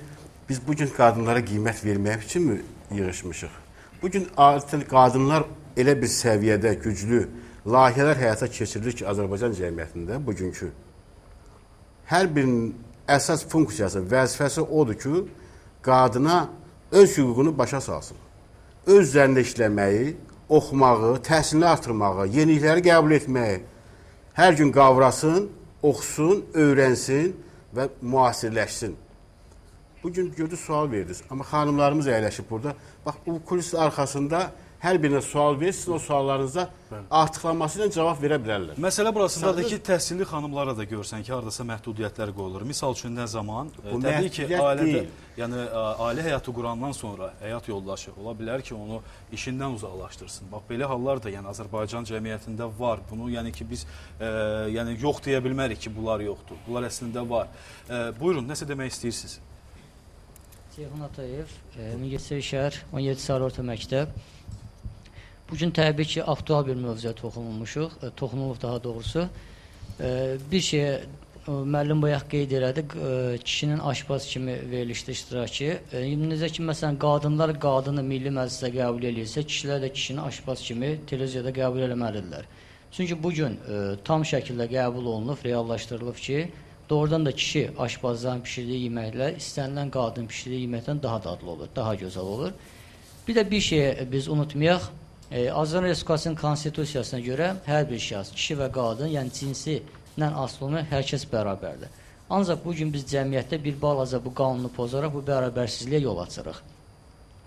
biz bugün qadınlara qiymət vermək üçün mü yığışmışıq? Bugün artıq qadınlar elə bir səviyyədə güclü layihələr həyata keçirilir ki, Azərbaycan cəmiyyətində bugünkü hər birinin əsas funksiyası, vəzifəsi odur ki, qadına öz hüququnu başa salsın. Öz üzərində işləməyi, oxumağı, təhsilini artırmağı, yenilikləri qəbul etməyi, hər gün qavrasın, oxusun, öyrənsin və müasirləşsin. Bugün gördü, sual verdiniz. Amma xanımlarımız əyləşib burada. Bax, bu kulisin arxasında hər birinə sual versin, o suallarınıza artıqlaması ilə cavab verə bilərlər. Məsələ burasındadır ki, təhsilli xanımlara da görsən ki, haradasa məhdudiyyətlər qoyulur. Misal üçün nə zaman? Təbii ki, ailədə, yəni ailə həyatı qurandan sonra həyat yoldaşı ola bilər ki, onu işindən uzaqlaşdırsın. Bax, belə hallar da yəni Azərbaycan cəmiyyətində var. Bunu yəni ki, biz yəni yox deyə bilmərik ki, bunlar yoxdur. Bunlar əslində var. Buyurun, nəsə demək istəyirsiniz? Ceyhun Atayev, Mingəçevir şəhər 17 saylı orta məktəb. Bugün təbii ki, aktual bir mövzuya toxunulmuşuq, toxunuluq daha doğrusu. Bir şeyə müəllim bayaq qeyd elədi, kişinin aşpaz kimi verilişdə iştirakı. Necə ki, məsələn, qadınlar qadını Milli Məclisdə qəbul eləyirsə, kişilər də kişini aşpaz kimi televiziyada qəbul eləməlidirlər. Çünki bugün tam şəkildə qəbul olunub, reallaşdırılıb ki, doğrudan da kişi aşpazların pişirdiyi yeməklər istənilən qadın pişirdiyi yeməkdən daha dadlı olur, daha gözəl olur. Bir də bir şeyə biz unutmayaq, Azərbaycan Respublikasının Konstitusiyasına görə hər bir şəxs, kişi və qadın, yəni cinsindən asılı olmayan hər kəs bərabərdir. Ancaq bugün biz cəmiyyətdə bir balaca bu qanunu pozaraq bu bərabərsizliyə yol açırıq.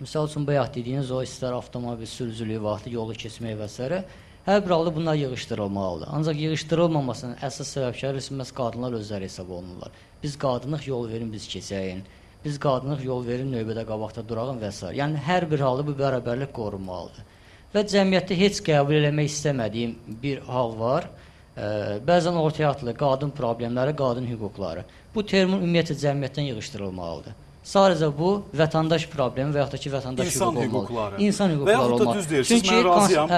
Misal üçün, bayaq dediyiniz o istər avtomobil sürücülüyü vaxtı yolu keçmək və s. Hər bir halda bunlar yığışdırılmalıdır. Ancaq yığışdırılmamasının əsas səbəbkarı məhz qadınlar özləri hesab olunurlar. Biz qadınıq, yol verin, biz keçəyin. Biz qadınıq, yol verin, növbədə qabaqda durağın və s. Yəni hər bir halda bu bərabərlik qorunmalıdır. Və cəmiyyətdə heç qəbul eləmək istəmədiyim bir hal var. Bəzən ortaya atılır qadın problemləri, qadın hüquqları. Bu termin ümumiyyətlə cəmiyyətdən yığışdırılmalıdır. Sadəcə bu vətəndaş problemi və yaxud da ki, vətəndaş hüququ olmalıdır. İnsan hüquqları Və yaxud da olmalıdır. Düz deyirsiniz, mən razıyam.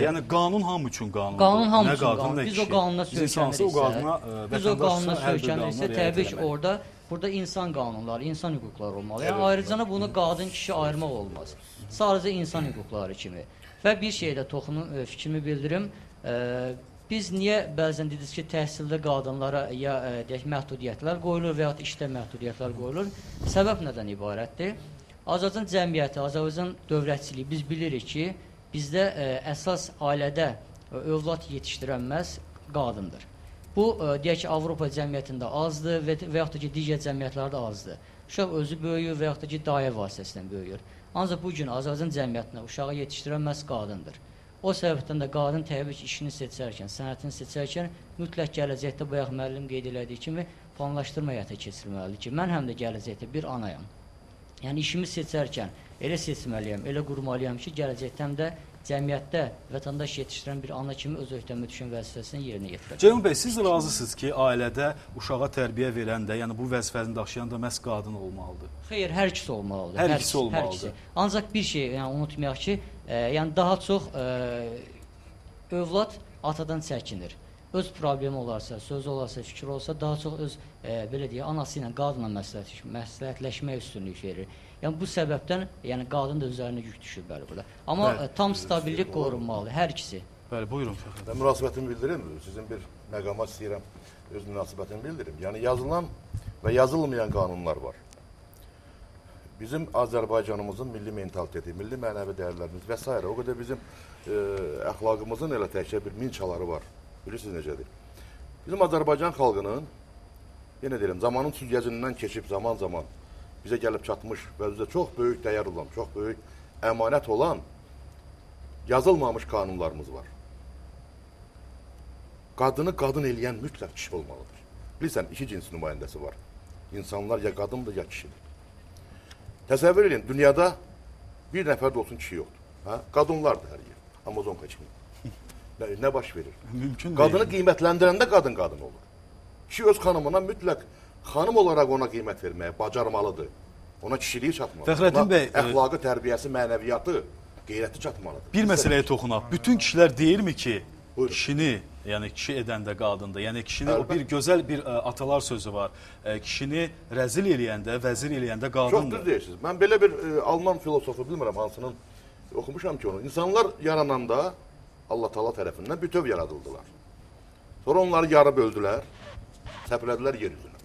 Yəni qanun hamı üçün qanundur. Qanun hamı üçün qanundur. Biz o qanuna söykəniriksə, biz o qanuna söykəniriksə, təbii ki, orada burada insan qanunları, insan hüquqları olmalı. Yəni ayrıca bunu qadın kişi ayırmaq olmaz. Sadəcə insan hüquqları kimi. Və bir şeydə toxunum, fikrimi bildirim. Biz niyə bəzən dediniz ki, təhsildə qadınlara ya deyək, məhdudiyyətlər qoyulur və yaxud işdə məhdudiyyətlər qoyulur? Səbəb nədən ibarətdir? Azərbaycan cəmiyyəti, Azərbaycan dövlətçiliyi biz bilirik ki, bizdə əsas ailədə övlad yetişdirən məhz qadındır. Bu, deyək ki, Avropa cəmiyyətində azdır və yaxud da ki, digər cəmiyyətlərdə azdır. Uşaq özü böyüyür və yaxud da ki, dayə vasitəsilə böyüyür. Ancaq bu gün Azərbaycan cəmiyyətinə uşağı yetişdirən məhz qadındır. O səbəbdən də qadın təbii ki, işini seçərkən, sənətini seçərkən mütləq gələcəkdə bayaq müəllim qeyd elədiyi kimi planlaşdırma həyata keçirilməlidir ki, mən həm də gələcəkdə bir anayam. Yəni işimi seçərkən elə seçməliyəm, elə qurmalıyam ki, gələcəkdə həm də cəmiyyətdə vətəndaş yetişdirən bir ana kimi öz öhdəmə düşən vəzifəsini yerinə yetirə. Ceyhun bəy, siz razısınız ki, ailədə uşağa tərbiyə verən də, yəni bu vəzifəni daşıyan da məhz qadın olmalıdır? Xeyr, hər ikisi olmalıdır. Hər ikisi olmalıdır. Ancaq bir şey yəni, unutmayaq ki, yəni daha çox övlad atadan çəkinir. Öz problemi olarsa, söz olarsa, fikir olsa, daha çox öz, belə deyək, anası ilə, qadınla məsləhətləşməyə üstünlük verir. Yəni, bu səbəbdən, yəni, qadın da üzərinə yük düşür, bəli, burada. Amma tam stabillik qorunmalıdır, hər ikisi. Bəli, buyurun. Mən münasibətimi bildirim, sizin bir məqama istəyirəm, öz münasibətimi bildirim. Yəni, yazılan və yazılmayan qanunlar var. Bizim Azərbaycanımızın milli mentaliteti, milli mənəvi dəyərlərimiz və s. o qədər bizim əxlaqımızın elə təkcə bir minçaları var. Bilirsiniz necədir? Bizim Azərbaycan xalqının, yenə deyirəm, zamanın süzgəcindən keçib zaman-zaman bizə gəlib çatmış və bizə çox böyük dəyər olan, çox böyük əmanət olan yazılmamış qanunlarımız var. Qadını qadın eləyən mütləq kişi olmalıdır. Bilirsən, iki cins nümayəndəsi var. İnsanlar ya qadındır, ya kişidir. Təsəvvür edin, dünyada bir nəfər də olsun kişi yoxdur. Hə? Qadınlardır hər yer. Amazonka kimi. Nə baş verir? Mümkün qadını qiymətləndirəndə qadın qadın olur. Kişi öz xanımına mütləq xanım olaraq ona qiymət verməyə bacarmalıdır. Ona kişiliyi çatmalıdır. Fəxrəddin bəy, əxlaqı, tərbiyəsi, mənəviyyatı, qeyrəti çatmalıdır. Bir məsələyə toxunaq. Bütün kişilər deyirmi ki, buyurun, kişini, yəni kişi edəndə qadındır. Yəni kişini, o bir gözəl bir atalar sözü var. Kişini rəzil eləyəndə, vəzir eləyəndə qadındır. Çox düz deyirsiniz. Mən belə bir Alman filosofu bilmirəm hansının oxumuşam ki onu. İnsanlar yarananda Allah Taala tərəfindən bütöv yaradıldılar. Sonra onları yarı böldülər, səpələdilər yer üzünə.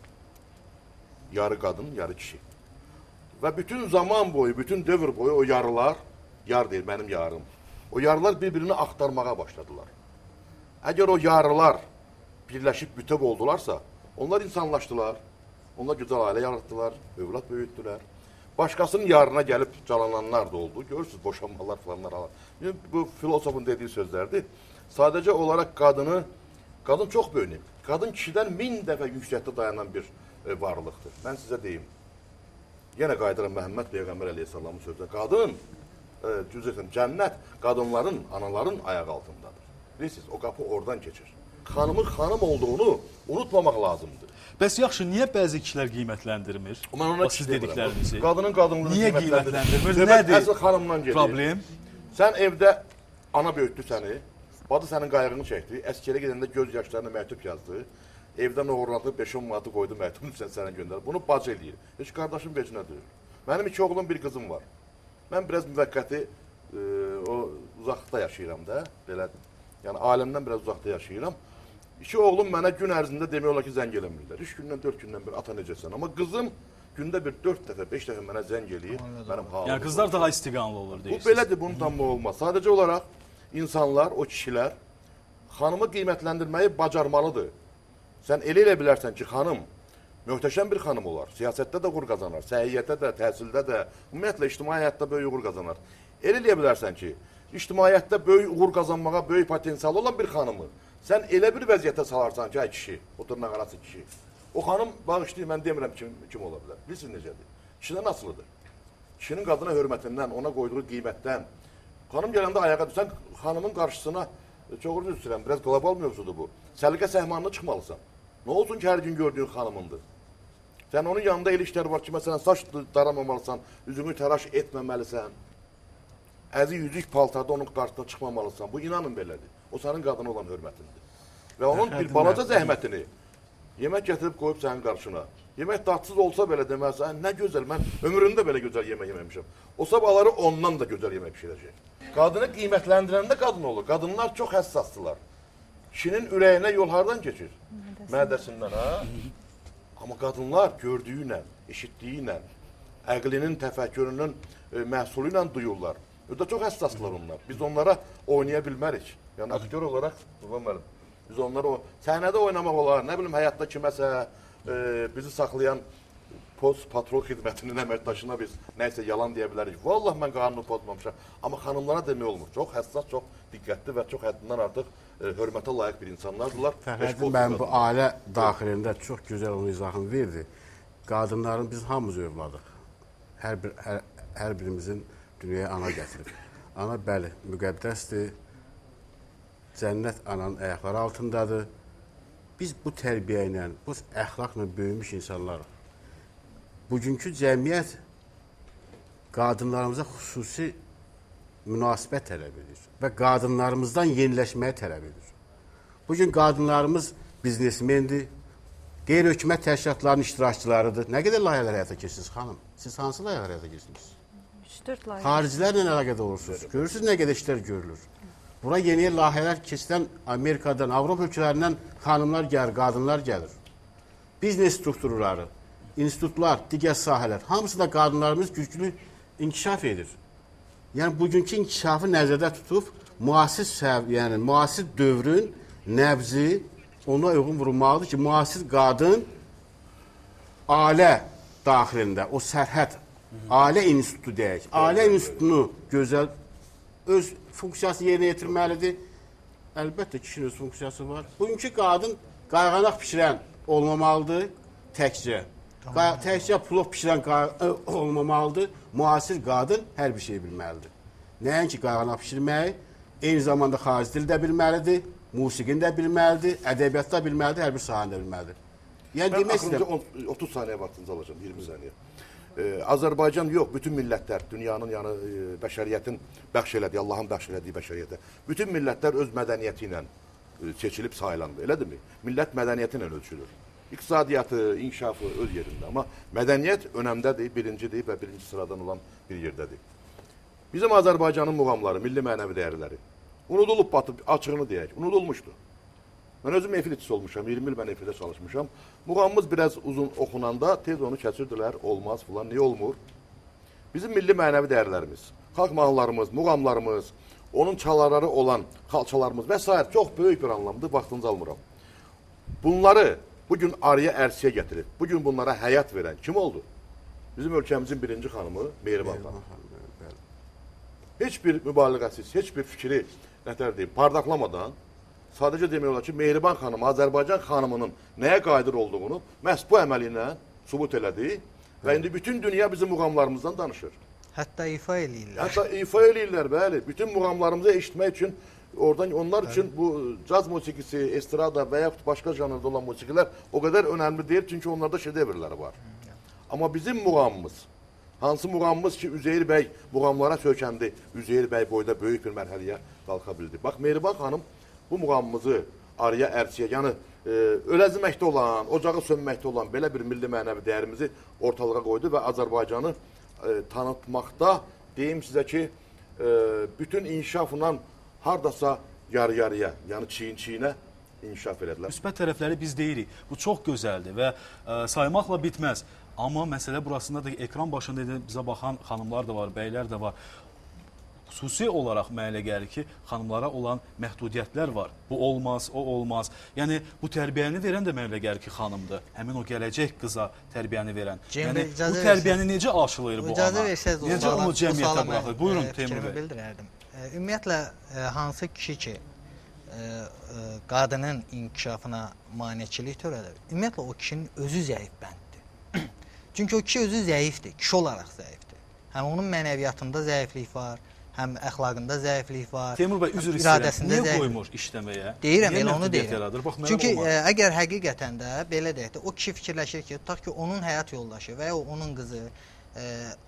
Yarı qadın, yarı kişi. Və bütün zaman boyu, bütün dövr boyu o yarılar, yar deyil, mənim yarım, o yarılar bir-birini axtarmağa başladılar. Əgər o yarılar birləşib bütöv oldularsa, onlar insanlaşdılar, onlar gözəl ailə yaratdılar, övlad böyütdülər. Başqasının yarına gəlib calananlar da oldu. Görürsünüz, boşanmalar falanlar. Bu filosofun dediyi sözlərdir. Sadəcə olaraq qadını, qadın çox böyük. Qadın kişidən 1000 dəfə yüksəkdə dayanan bir varlıqdır. Mən sizə deyim, yenə qayıdıram Məhəmməd Peyğəmbər əleyhissalamın sözünə. Qadın, düz deyirəm, cənnət qadınların, anaların ayağı altındadır. Bilirsiniz, o qapı oradan keçir. Xanımın xanım olduğunu unutmamaq lazımdır. Bəs yaxşı, niyə bəzi kişilər qiymətləndirmir? Mən ona siz dediklərinizi. Qadının qadınlığını niyə qiymətləndirmir? Nədir əsl xanımdan gedir? Problem? Sən evdə ana böyütdü səni, bacı sənin qayğını çəkdi, əskərə gedəndə göz yaşlarına məktub yazdı, evdən oğurladı, 5-10 manatı qoydu məktubun üçün sənə göndərdi. Bunu bacı eləyir. Heç qardaşım vecinə deyil. Mənim 2 oğlum, bir qızım var. Mən biraz müvəqqəti o uzaqda yaşayıram da, belə, yəni ailəmdən biraz uzaqda yaşayıram. 2 oğlum mənə gün ərzində demək olar ki, zəng eləmirlər. 3 gündən, 4 gündən bir ata necəsən. Amma qızım gündə bir 4 dəfə, 5 dəfə mənə zəng eləyir. Mənim halım. Yəni qızlar daha istiqanlı olur deyirsiniz. Bu belədir, bunun tam olmaz. Sadəcə olaraq insanlar, o kişilər xanımı qiymətləndirməyi bacarmalıdır. Sən elə elə bilərsən ki, xanım möhtəşəm bir xanım olar. Siyasətdə də uğur qazanar, səhiyyətdə də, təhsildə də, ümumiyyətlə ictimai həyatda böyük uğur qazanar. Elə eləyə bilərsən ki, ictimaiyyətdə böyük uğur qazanmağa böyük potensialı olan bir xanımı sən elə bir vəziyyətə salarsan ki, ay kişi, o dırnaq arası kişi. O xanım, bağışlayın, mən demirəm kim ola bilər. Bilirsiniz necədir? Kişidən asılıdır. Kişinin qadına hörmətindən, ona qoyduğu qiymətdən. Xanım gələndə ayağa düşsən, xanımın qarşısına, çox üzr istəyirəm, biraz qlobal mövzudur bu. Səliqə səhmanına çıxmalısan. Nə olsun ki, hər gün gördüyün xanımındır. Sən onun yanında elə işlər var ki, məsələn, saç daramamalısan, üzünü təraş etməməlisən. Əzi yüzük paltarda onun qarşısına çıxmamalısan. Bu, inanın belədir. O, sənin qadına olan hörmətindir. Və onun bir balaca zəhmətini yemək gətirib qoyub sənin qarşına. Yemək dadsız olsa belə deməlisən, nə gözəl, mən ömrümdə belə gözəl yemək yeməmişəm. O sabahları ondan da gözəl yemək pişirəcək. Qadını qiymətləndirəndə qadın olur. Qadınlar çox həssasdırlar. Kişinin ürəyinə yol hardan keçir? Mədəsindən, ha? Amma qadınlar gördüyü ilə, eşitdiyi ilə, əqlinin, təfəkkürünün məhsulu ilə duyurlar. O da çox həssasdılar onlar. Biz onlara oynaya bilmərik. Yəni, aktyor olaraq, Qurban müəllim, biz onlara səhnədə oynamaq olar, nə bilim, həyatda kiməsə bizi saxlayan post patrol xidmətinin əməkdaşına biz nəyisə yalan deyə bilərik. Vallah, mən qanunu pozmamışam. Amma xanımlara demək olmur. Çox həssas, çox diqqətli və çox həddindən artıq hörmətə layiq bir insanlardırlar. Fəxrəddin bəy, bu ailə daxilində çox gözəl onun izahını verdi. Qadınların biz hamımız övladıq. Hər birimizin dünyaya ana gətirib. Ana, bəli, müqəddəsdir. Cənnət ananın ayaqları altındadır. Biz bu tərbiyə ilə, bu əxlaqla böyümüş insanlarıq. Bugünkü cəmiyyət qadınlarımıza xüsusi münasibət tələb edir və qadınlarımızdan yeniləşməyə tələb edir. Bugün qadınlarımız biznesmendir, qeyri-hökumət təşkilatlarının iştirakçılarıdır. Nə qədər layihələr həyata keçirsiniz xanım? Siz hansı layihələr həyata keçirsiniz? 3-4 layihə. Xaricilərlə əlaqədə olursunuz. Görürsünüz nə qədər işlər görülür. Bura yeni layihələr keçirən Amerikadan, Avropa ölkələrindən xanımlar gəlir, qadınlar gəlir. Biznes strukturları, institutlar, digər sahələr, hamısı da qadınlarımız güclü inkişaf edir. Yəni bugünkü inkişafı nəzərdə tutub müasir, yəni müasir dövrün nəbzi ona uyğun vurulmalıdır ki, müasir qadın ailə daxilində o sərhəd, ailə institutu deyək, ailə institutunu gözəl öz funksiyasını yerinə yetirməlidir. Əlbəttə kişinin öz funksiyası var. Bugünkü qadın qayğanaq pişirən olmamalıdır təkcə. Təkcə plov pişirən olmamalıdır. Müasir qadın hər bir şeyi bilməlidir. Nəinki qayğanaq pişirməyi, eyni zamanda xarici dil də bilməlidir, musiqini də bilməlidir, ədəbiyyatı da bilməlidir, hər bir sahəni də bilməlidir. Yəni mən demək istəyirəm, 30 saniyə vaxtınızı alacağam, 20 saniyə. Azərbaycan yox, bütün millətlər, dünyanın, yəni bəşəriyyətin bəxş elədiyi, Allahın bəxş elədiyi bəşəriyyətə, bütün millətlər öz mədəniyyəti ilə seçilib sayılandı, elədirmi? Millət mədəniyyəti ilə ölçülür. İqtisadiyyatı, inkişafı öz yerində, amma mədəniyyət önəmdədir, birincidir və birinci sıradan olan bir yerdədir. Bizim Azərbaycanın muğamları, milli mənəvi dəyərləri unudulub batıb, açığını deyək, unudulmuşdu. Mən özüm efir işçisi olmuşam, 20 il mən efirdə çalışmışam. Muğamımız biraz uzun oxunanda tez onu kəsirdilər, olmaz filan, niyə olmur? Bizim milli mənəvi dəyərlərimiz, xalq mahnılarımız, muğamlarımız, onun çalarları olan xalçalarımız və s. çox böyük bir anlamdır, vaxtınızı almıram. Bunları bugün arıya ərsiyə gətirib, bugün bunlara həyat verən kim oldu? Bizim ölkəmizin birinci xanımı Mehriban xanım. Heç bir mübaliğəsiz, heç bir fikri, nətər deyim, pardaqlamadan, sadəcə demək olar ki, Mehriban xanım, Azərbaycan xanımının nəyə qadir olduğunu məhz bu əməli ilə sübut elədi və indi bütün dünya bizim muğamlarımızdan danışır. Hətta ifa eləyirlər. Hətta ifa eləyirlər, bəli. Bütün muğamlarımızı eşitmək üçün, oradan onlar üçün bu caz musiqisi, estrada və yaxud başqa janrda olan musiqilər o qədər önəmli deyil, çünki onlarda şedevrləri var. Amma bizim muğamımız, hansı muğamımız ki, Üzeyir bəy muğamlara söykəndi, Üzeyir bəy boyda böyük bir mərhələyə qalxa bildi. Bax, Mehriban xanım bu muğamımızı arıya, ərsiyə, yəni öləzməkdə olan, ocağı sönməkdə olan belə bir milli mənəvi dəyərimizi ortalığa qoydu və Azərbaycanı tanıtmaqda, deyim sizə ki, bütün inkişafla haradasa yarı-yarıya, yəni çiyin-çiyinə inkişaf elədilər. Müsbət tərəfləri biz deyirik. Bu çox gözəldir və saymaqla bitməz. Amma məsələ burasında da ekran başında bizə baxan xanımlar da var, bəylər də var. Xüsusi olaraq mənə elə gəlir ki, xanımlara olan məhdudiyyətlər var. Bu olmaz, o olmaz. Yəni bu tərbiyəni verən də mənə elə gəlir ki, xanımdır. Həmin o gələcək qıza tərbiyəni verən. Yəni bu tərbiyəni necə aşılayır bu ana? Necə onu cəmiyyətə buraxır? Buyurun Teymur bəy. Ümumiyyətlə, hansı kişi ki, qadının inkişafına maneçilik törədir, ümumiyyətlə o kişinin özü zəif bənddir. Çünki o kişi özü zəifdir, kişi olaraq zəifdir. Həm onun mənəviyyatında zəiflik var, həm əxlaqında zəiflik var. Teymur bəy, üzr istəyirəm, niyə qoymur işləməyə? Deyirəm, elə onu deyirəm. Çünki əgər həqiqətən də, belə deyək də, o kişi fikirləşir ki, tutaq ki, onun həyat yoldaşı və ya onun qızı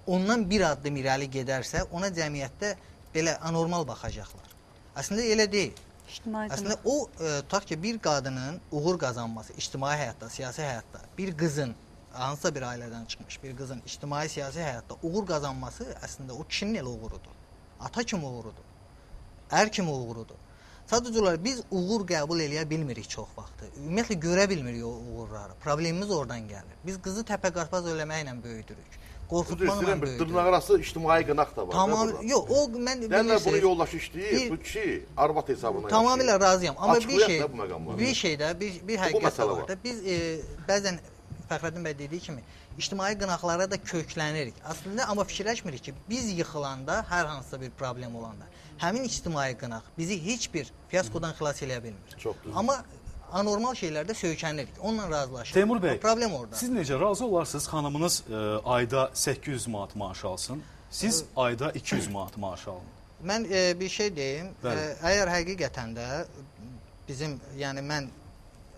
ondan bir addım irəli gedərsə, ona cəmiyyətdə belə anormal baxacaqlar. Əslində elə deyil. Əslində o, tutaq ki, bir qadının uğur qazanması ictimai həyatda, siyasi həyatda, bir qızın, hansısa bir ailədən çıxmış bir qızın ictimai siyasi həyatda uğur qazanması əslində o kişinin elə uğurudur. Ata kimi uğurudur, ər kimi uğurudur. Sadəcə olaraq biz uğur qəbul eləyə bilmirik çox vaxtı. Ümumiyyətlə görə bilmirik o uğurları. Problemimiz oradan gəlir. Biz qızı təpə-qarpaz eləməklə böyüdürük. Qorxutmaqla böyüdürük. Dırnaqarası ictimai qınaq da var. Tamam, yox, o mən bilirsiz. Bunun yoldaşı işləyir, bu kişi arvad hesabına yaşayır. Tamamilə razıyam. Amma bir şeydə, bir həqiqət də var da. Biz bəzən Fəxrəddin bəy dediyi kimi ictimai qınaqlara da köklənirik. Əslində, amma fikirləşmirik ki, biz yıxılanda, hər hansısa bir problem olanda, həmin ictimai qınaq bizi heç bir fiyaskodan xilas eləyə bilmir. Çox düzgün. Amma anormal şeylərdə söykənirik, onunla razılaşırıq. Teymur bəy, problem orada. Siz necə razı olarsınız, xanımınız ayda 800 manat maaş alsın, siz ayda 200 manat maaş alın? Mən bir şey deyim, əgər həqiqətən də bizim, yəni mən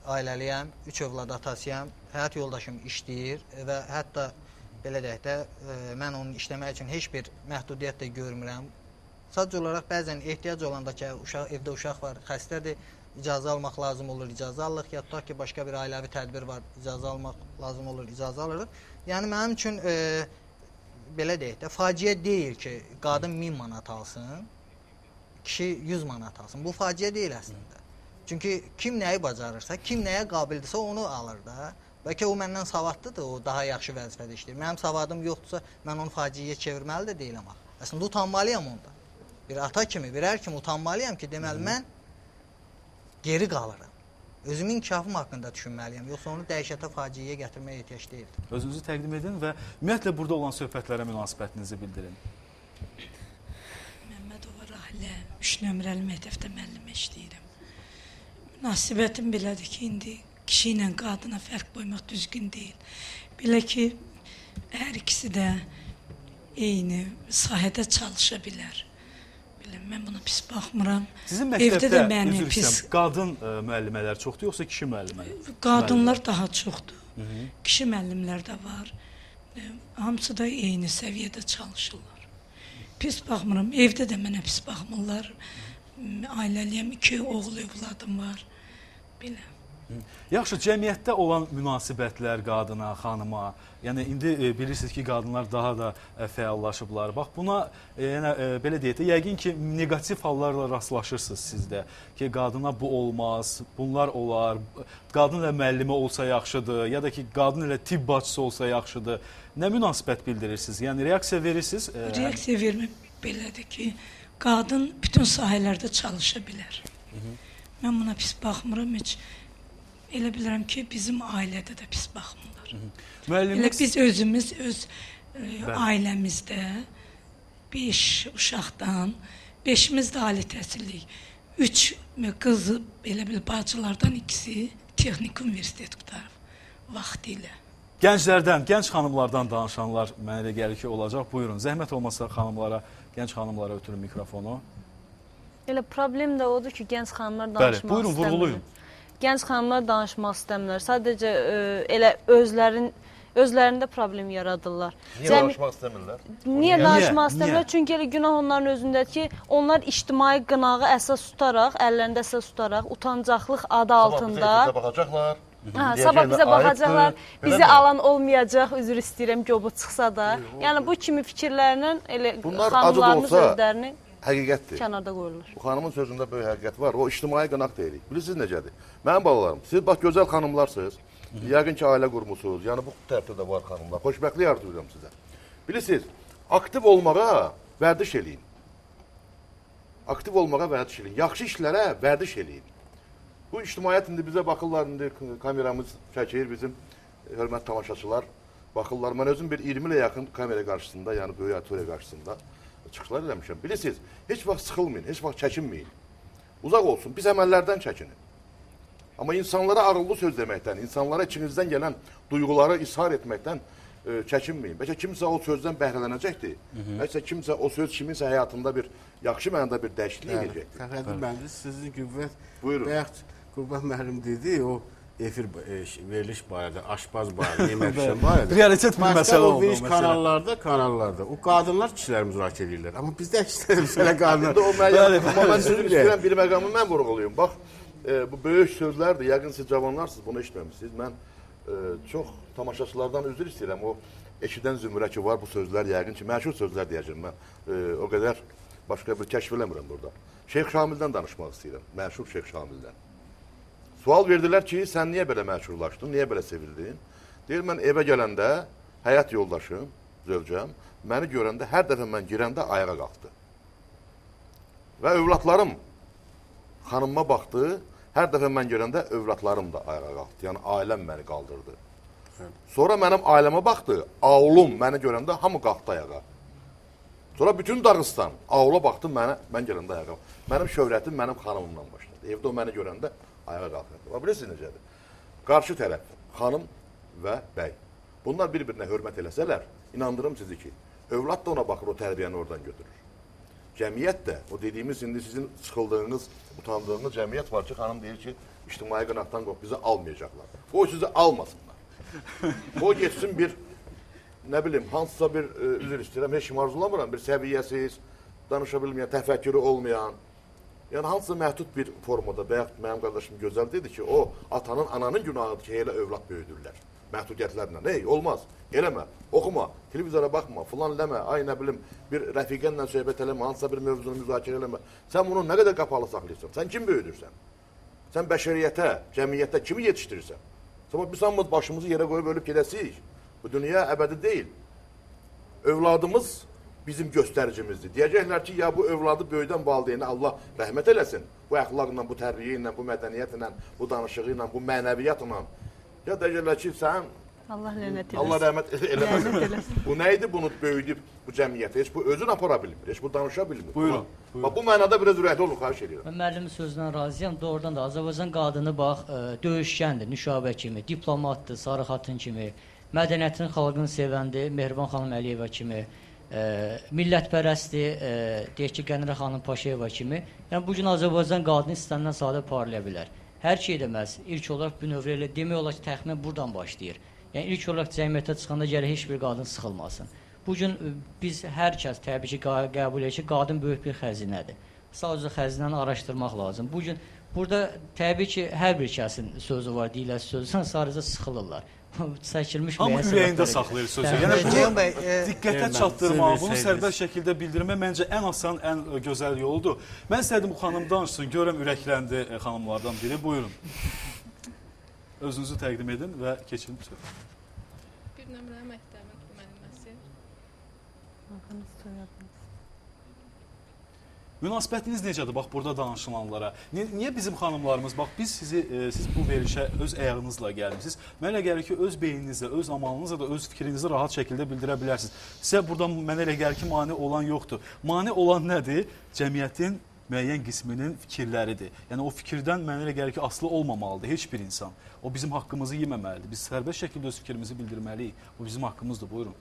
ailəliyəm, 3 övlad atasıyam, həyat yoldaşım işləyir və hətta belə deyək də, mən onun işləmək üçün heç bir məhdudiyyət də görmürəm. Sadəcə olaraq bəzən ehtiyac olanda ki, evdə uşaq var, xəstədir, icazə almaq lazım olur, icazə alırıq. Ya tutaq ki, başqa bir ailəvi tədbir var, icazə almaq lazım olur, icazə alırıq. Yəni mənim üçün belə deyək də, faciə deyil ki, qadın 1000 manat alsın, kişi 100 manat alsın. Bu faciə deyil əslində. Çünki kim nəyi bacarırsa, kim nəyə qabildirsə onu alır da. Bəlkə o məndən savadlıdır, o daha yaxşı vəzifədə işləyir. Mənim savadım yoxdursa, mən onu faciəyə çevirməli də deyiləm axı. Əslində utanmalıyam onda. Bir ata kimi, bir ər kimi utanmalıyam ki, deməli mən geri qalıram. Özümün inkişafım haqqında düşünməliyəm. Yoxsa onu dəhşətə, faciəyə gətirməyə ehtiyac deyildir. Özünüzü təqdim edin və ümumiyyətlə burada olan söhbətlərə münasibətinizi bildirin. Məmmədova Rahilə, 3 nömrəli məktəbdə müəllimə işləyirəm. Münasibətim belədir ki, indi kişi ilə qadına fərq qoymaq düzgün deyil. Belə ki, hər ikisi də eyni sahədə çalışa bilər. Belə, mən buna pis baxmıram. Sizin məktəbdə, üzr istəyirəm, qadın müəllimələr çoxdur, yoxsa kişi müəllimələr? Qadınlar daha çoxdur. Kişi müəllimlər də var. Hamısı da eyni səviyyədə çalışırlar. Pis baxmıram. Evdə də mənə pis baxmırlar. Ailəliyəm, 2 oğul övladım var. Belə. Yaxşı, cəmiyyətdə olan münasibətlər qadına, xanıma, yəni indi bilirsiniz ki, qadınlar daha da fəallaşıblar. Bax, buna yəni, belə deyək də, yəqin ki, neqativ hallarla rastlaşırsınız siz də ki, qadına bu olmaz, bunlar olar, qadın ilə müəllimi olsa yaxşıdır, ya da ki, qadın ilə tibb bacısı olsa yaxşıdır. Nə münasibət bildirirsiniz? Yəni, reaksiya verirsiniz? Reaksiya vermək belədir ki, qadın bütün sahələrdə çalışa bilər. Mən buna pis baxmıram heç. Elə bilirəm ki, bizim ailədə də pis baxmırlar. Elə biz özümüz, öz ailəmizdə 5 uşaqdan, 5-imiz də ali təhsillik. 3 qız, elə bil bacılardan ikisi texnik universitet qutarıb vaxtilə. Gənclərdən, gənc xanımlardan danışanlar mənə elə gəlir ki, olacaq. Buyurun, zəhmət olmasa xanımlara, gənc xanımlara ötürün mikrofonu. Elə problem də odur ki, gənc xanımlar danışmaq istəmirlər. Buyurun, vurğulayın. Gənc xanımlar danışmaq istəmirlər. Sadəcə elə özlərində problem yaradırlar. Niyə danışmaq istəmirlər? Niyə danışmaq istəmirlər? Çünki elə günah onların özündədir ki, onlar ictimai qınağı əsas tutaraq, əllərində əsas tutaraq, utancaqlıq adı altında... Sabah bizə baxacaqlar. Sabah bizə baxacaqlar, bizi alan olmayacaq, üzr istəyirəm ki, o bu çıxsa da. Yəni bu kimi fikirlərlə elə xanımlarımız özlərini həqiqətdir. Kənarda qoyulur. Bu xanımın sözündə böyük həqiqət var. O ictimai qınaq deyirik. Bilirsiniz necədir? Mənim balalarım, siz bax gözəl xanımlarsınız. Yəqin ki, ailə qurmusunuz. Yəni bu tərəfdə də var xanımlar. Xoşbəxtlik arzulayıram sizə. Bilirsiniz, aktiv olmağa vərdiş eləyin. Aktiv olmağa vərdiş eləyin. Yaxşı işlərə vərdiş eləyin. Bu ictimaiyyət indi bizə baxırlar, indi kameramız çəkir bizim hörmətli tamaşaçılar. Baxırlar, mən özüm bir 20 ilə yaxın kamera qarşısında, yəni böyük auditoriya qarşısında çıxışlar eləmişəm. Bilirsiniz, heç vaxt sıxılmayın, heç vaxt çəkinməyin. Uzaq olsun, pis əməllərdən çəkinin. Amma insanlara ağıllı söz deməkdən, insanlara içinizdən gələn duyğuları ishar etməkdən çəkinməyin. Bəlkə kimsə o sözdən bəhrələnəcəkdir. Bəlkə kimsə o söz kiminsə həyatında bir yaxşı mənada bir dəyişiklik edəcəkdir. Fəxrəddin müəllim, sizin Qüvvət, buyurun. Bayaq Qurban müəllim dedi, o efir veriliş barədə, aşpaz barədə, yemək pişirən barədə. Prioritet bir məsələ oldu o veriliş məsələ. Kanallarda, o qadınlar kişilər müzakirə edirlər. Amma bizdə əksinə məsələ qadınlar. İndi o müəyyən, amma mən sizin istəyirəm bir məqamı mən vurğulayım. Bax, bu böyük sözlərdir. Yəqin siz cavanlarsınız, bunu eşitməmişsiniz. Mən çox tamaşaçılardan üzr istəyirəm. O eşidən zümrə ki var bu sözlər, yəqin ki, məşhur sözlər deyəcəm mən. O qədər başqa bir kəşf eləmirəm burada. Şeyx Şamildən danışmaq istəyirəm. Məşhur Şeyx Şamildən. Sual verdilər ki, sən niyə belə məşhurlaşdın, niyə belə sevildin? Deyir, mən evə gələndə həyat yoldaşım, zövcəm, məni görəndə, hər dəfə mən girəndə ayağa qalxdı. Və övladlarım xanımıma baxdı, hər dəfə mən görəndə övladlarım da ayağa qalxdı. Yəni, ailəm məni qaldırdı. Sonra mənim ailəmə baxdı, aulum məni görəndə hamı qalxdı ayağa. Sonra bütün Dağıstan aula baxdı, mən gələndə ayağa. Mənim şöhrətim mənim xanımımdan başladı. Evdə o məni görəndə ayağa qalxırdı. Bax, bilirsiniz necədir? Qarşı tərəf, xanım və bəy. Bunlar bir-birinə hörmət eləsələr, inandırım sizi ki, övlad da ona baxır, o tərbiyəni oradan götürür. Cəmiyyət də, o dediyimiz indi sizin sıxıldığınız, utandığınız cəmiyyət var ki, xanım deyir ki, ictimai qınaqdan qorx, bizi almayacaqlar. Qoy sizi almasınlar. Qoy getsin bir, nə bilim, hansısa bir, üzr istəyirəm, heç kim arzulamıram, bir səviyyəsiz, danışa bilməyən, təfəkkürü olmayan, yəni hansısa məhdud bir formada, bayaq mənim qardaşım Gözəl dedi ki, o atanın, ananın günahıdır ki, elə övlad böyüdürlər məhdudiyyətlərlə. Ey, olmaz, eləmə, oxuma, televizora baxma, filan eləmə, ay nə bilim, bir rəfiqənlə söhbət eləmə, hansısa bir mövzunu müzakirə eləmə. Sən bunu nə qədər qapalı saxlayırsan? Sən kim böyüdürsən? Sən bəşəriyyətə, cəmiyyətə kimi yetişdirirsən? Sonra biz hamımız başımızı yerə qoyub ölüb gedəsiyik. Bu dünya əbədi deyil. Övladımız bizim göstəricimizdir. Deyəcəklər ki, ya bu övladı böyüdən valideyni Allah rəhmət eləsin. Bu əxlaqla, bu tərbiyə ilə, bu mədəniyyətlə, bu danışığı ilə, bu mənəviyyatla. Ya deyəcəklər ki, sən Allah lənət eləsin. Allah rəhmət eləməsin. Bu nə idi bunu böyüdüb bu cəmiyyətə? Heç bu özünü apara bilmir, heç bu danışa bilmir. Buyurun. Bax, bu mənada biraz ürəkli olun, xahiş edirəm. Mən müəllimin sözündən razıyam. Doğrudan da Azərbaycan qadını bax, döyüşkəndir, Nüşabə kimi, diplomatdır, Sarı Xatun kimi, mədəniyyətin, xalqını sevəndir, Mehriban xanım Əliyeva kimi, millətpərəstdir, deyək ki, Qənirə xanım Paşayeva kimi. Yəni, bugün Azərbaycan qadını istənilən sadə parlaya bilər. Hər şey deməz, ilk olaraq bünövrə elə demək olar ki, təxminən buradan başlayır. Yəni, ilk olaraq cəmiyyətə çıxanda gərək heç bir qadın sıxılmasın. Bugün biz hər kəs təbii ki, qəbul edir ki, qadın böyük bir xəzinədir. Sadəcə xəzinəni araşdırmaq lazım. Bugün burada təbii ki, hər bir kəsin sözü var, deyiləsi sözü, sadəcə sıxılırlar. Çəkilmiş Hamı ürəyində saxlayır sözü. Yəni bunu diqqətə çatdırmaq, bunu sərbəst şəkildə bildirmək məncə ən asan, ən gözəl yoludur. Mən istədim bu xanım danışsın, görürəm ürəkləndi xanımlardan biri. Buyurun. Özünüzü təqdim edin və keçin söhbətə. Bir nömrə məktəbin müəlliməsi. Münasibətiniz necədir? Bax, burada danışılanlara. Niyə bizim xanımlarımız, bax, biz sizi, siz bu verilişə öz ayağınızla gəlmişsiniz. Mənə elə gəlir ki, öz beyninizlə, öz amalınızla da öz fikrinizi rahat şəkildə bildirə bilərsiniz. Sizə burada mənə elə gəlir ki, mane olan yoxdur. Mane olan nədir? Cəmiyyətin müəyyən qisminin fikirləridir. Yəni, o fikirdən mənə elə gəlir ki, asılı olmamalıdır heç bir insan. O bizim haqqımızı yeməməlidir. Biz sərbəst şəkildə öz fikrimizi bildirməliyik. Bu bizim haqqımızdır. Buyurun.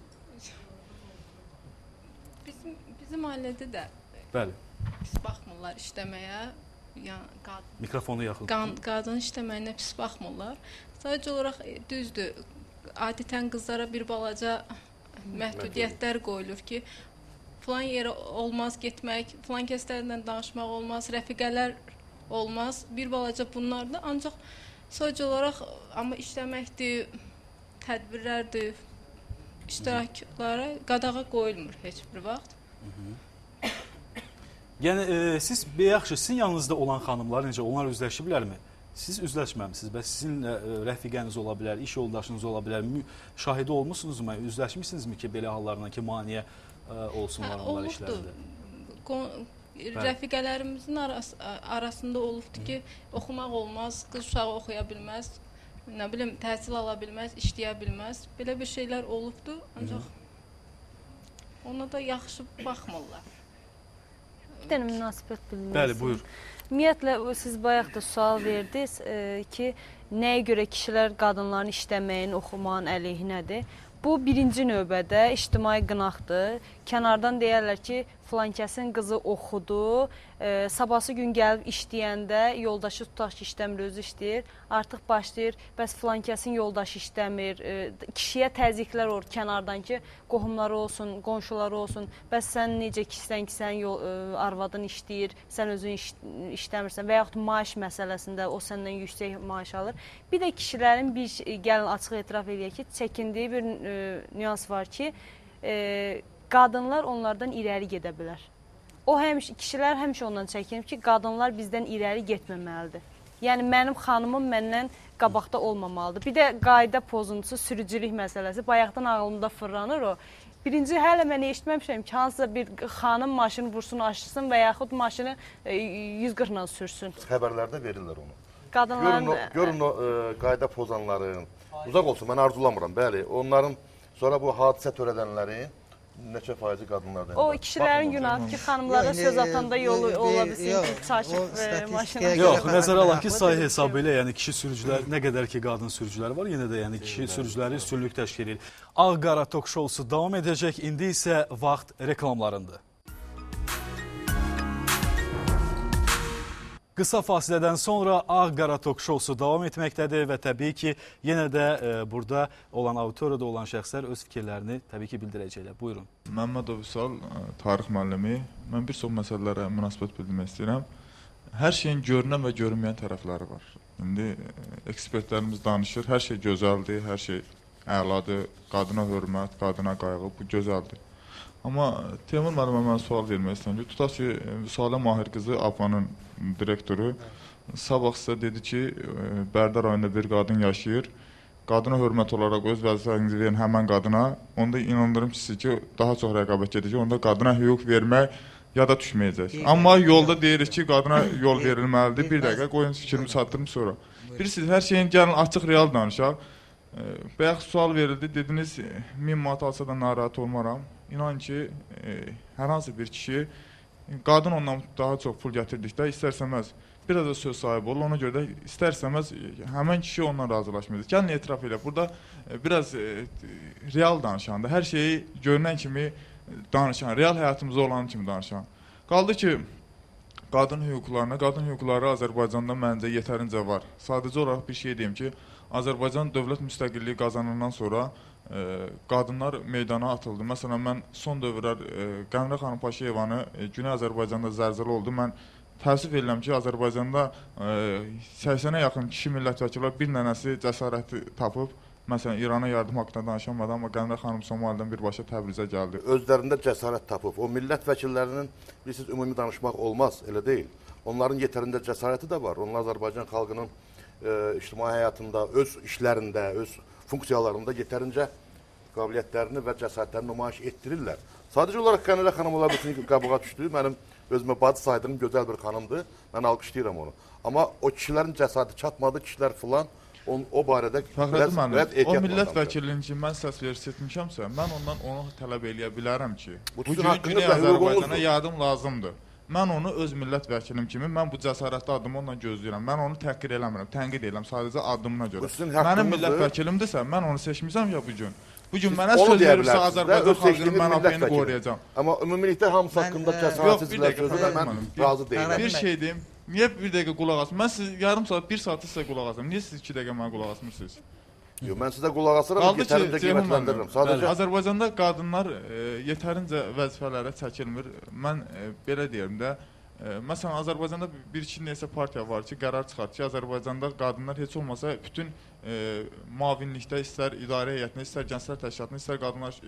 Bizim ailədə də bəli. Pis baxmırlar işləməyə. Yəni, mikrofonu yaxın. Qadın işləməyinə pis baxmırlar. Sadəcə olaraq düzdür, adətən qızlara bir balaca məhdudiyyətlər qoyulur ki, filan yerə olmaz getmək, filan kəslərlə danışmaq olmaz, rəfiqələr olmaz. Bir balaca bunlardır. Ancaq sadəcə olaraq amma işləməkdir, tədbirlərdir, iştiraklara qadağa qoyulmur heç bir vaxt. Yəni, siz, yaxşı, sizin yanınızda olan xanımlar necə, onlar üzləşiblərmi? Siz üzləşməmisiniz, bəs sizin rəfiqəniz ola bilər, iş yoldaşınız ola bilər, şahidi olmuşsunuzmu, üzləşmişsinizmi ki, belə hallarla ki, maneə olsunlar onlar işlərində? Rəfiqələrimizin arasında olubdur ki, oxumaq olmaz, qız uşağı oxuya bilməz, nə bilim, təhsil ala bilməz, işləyə bilməz. Belə bir şeylər olubdur, ancaq ona da yaxşı baxmırlar. Bir dənə münasibət bilmirəm. Bəli, buyur. Ümumiyyətlə, siz bayaq da sual verdiniz ki, nəyə görə kişilər qadınların işləməyin, oxumağın əleyhinədir? Bu, birinci növbədə ictimai qınaqdır. Kənardan deyərlər ki, filankəsin qızı oxudu, sabahsı gün gəlib işləyəndə yoldaşı tutaq ki, işləmir, özü işləyir, artıq başlayır, bəs filankəsin yoldaşı işləmir, kişiyə təzyiqlər olur kənardan ki, qohumları olsun, qonşuları olsun, bəs sən necə kişisən ki, sənin arvadın işləyir, sən özün işləmirsən və yaxud maaş məsələsində o səndən yüksək maaş alır. Bir də kişilərin bir, gəlin açıq etiraf eləyək ki, çəkindiyi bir nüans var ki, qadınlar onlardan irəli gedə bilər. O həmişə, kişilər həmişə ondan çəkinir ki, qadınlar bizdən irəli getməməlidir. Yəni, mənim xanımım məndən qabaqda olmamalıdır. Bir də qayda pozuntusu, sürücülük məsələsi. Bayaqdan ağlımda fırlanır o. Birinci, hələ mən eşitməmişəm ki, hansısa bir xanım maşını vursun, aşırsın və yaxud maşını 140 ilə sürsün. Xəbərlərdə verirlər onu. Qadınların... Görün o qayda pozanların, uzaq olsun, mən arzulamıram, bəli. Onların, sonra bu hadisə törədənlərin neçə faizi qadınlardan? O kişilərin günahı ki, xanımlara söz atanda yolu ola bilsin ki, çaşıb maşına. Yox, nəzərə alaq ki, sayı hesabı ilə, yəni kişi sürücülər, nə qədər ki qadın sürücülər var, yenə də yəni kişi sürücüləri üstünlük təşkil edir. Ağ-Qara Tok Şousu davam edəcək, indi isə vaxt reklamlarındır. Qısa fasilədən sonra Ağ-Qara Tok şousu davam etməkdədir və təbii ki, yenə də burada olan auditoriyada olan şəxslər öz fikirlərini təbii ki, bildirəcəklər. Buyurun. Məmmədov Vüsal, tarix müəllimi. Mən bir çox məsələlərə münasibət bildirmək istəyirəm. Hər şeyin görünən və görünməyən tərəfləri var. İndi ekspertlərimiz danışır, hər şey gözəldir, hər şey əladır, qadına hörmət, qadına qayğı, bu gözəldir. Amma Teymur müəllimə mən sual vermək istəyirəm ki, tutaq ki, Vüsalə Mahir qızı APA-nın direktoru sabah sizə dedi ki, Bərdə rayonunda bir qadın yaşayır, qadına hörmət olaraq öz vəzifənizi verin həmən qadına, onda inandırım ki, siz ki, daha çox rəqabət gedəcək, onda qadına hüquq vermək yada düşməyəcək. Amma yolda deyirik ki, qadına yol verilməlidir. Bir dəqiqə, qoyun fikrimi çatdırım sonra. Bilirsiniz, hər şeyin gəlin açıq, real danışaq. Bayaq sual verildi, dediniz 1000 manat alsa da narahat olmaram. İnan ki, hər hansı bir kişi, qadın ondan daha çox pul gətirdikdə istər-istəməz biraz da söz sahibi olur. Ona görə də istər-istəməz həmən kişi ondan razılaşmayacaq. Gəlin etiraf elə. Burada biraz real danışan da, hər şeyi görünən kimi danışan, real həyatımızda olan kimi danışan. Qaldı ki, qadın hüquqlarına, qadın hüquqları Azərbaycanda məncə yetərincə var. Sadəcə olaraq bir şey deyim ki, Azərbaycan dövlət müstəqilliyi qazanandan sonra qadınlar meydana atıldı. Məsələn, mən son dövrlər Qəmrə xanım Paşayevanı Güney Azərbaycanda zəlzələ oldu. Mən təəssüf edirəm ki, Azərbaycanda 80-ə yaxın kişi millət vəkillər bir nənəsi cəsarəti tapıb, məsələn, İrana yardım haqqında danışamadı, amma Qəmrə xanım Somalidən birbaşa Təbrizə gəldi. Özlərində cəsarət tapıb, o millət vəkillərinin, bilirsiniz, ümumi danışmaq olmaz, elə deyil. Onların yetərində cəsarəti də var. Onlar Azərbaycan xalqının ictimai həyatında, öz işlərində, öz funksiyalarında yetərincə qabiliyyətlərini və cəsarətlərini nümayiş etdirirlər. Sadəcə olaraq Qəmrə xanım ola bilsin ki, qabağa düşdü. Mənim özümə bacı saydığım gözəl bir xanımdır. Mən alqışlayıram onu. Amma o kişilərin cəsarəti çatmadı, kişilər filan o barədə biraz ehtiyatla. O millət vəkilinin ki, mən səs verib seçmişəmsə, mən ondan onu tələb eləyə bilərəm ki, bugün Güney Azərbaycana yardım lazımdır. Mən onu öz millət vəkilim kimi, mən bu cəsarətli addımı ondan gözləyirəm. Mən onu təhqir eləmirəm, tənqid edirəm sadəcə addımına görə. Mənim millət vəkilimdirsə, mən onu seçmişəm ya bugün. Bugün mənə söz verirsə, Azərbaycan xalqının mənafeyini qoruyacam. Amma ümumilikdə hamısı haqqında cəsarətsizlər sözünə mən razı deyiləm. Bir şey deyim, niyə bir dəqiqə qulaq asın? Mən siz yarım saat, bir saat sizə qulaq asıram. Niyə siz 2 dəqiqə mənə qulaq asmırsınız? Yox, mən sizə qulaq asıram, yetərincə qiymətləndirirəm. Sadəcə Azərbaycanda qadınlar yetərincə vəzifələrə çəkilmir. Mən belə deyirəm də, məsələn, Azərbaycanda bir-iki nəsə partiya var ki, qərar çıxartdı ki, Azərbaycanda qadınlar heç olmasa bütün müavinlikdə, istər idarə heyətində, istər gənclər təşkilatında, istər qadınlar,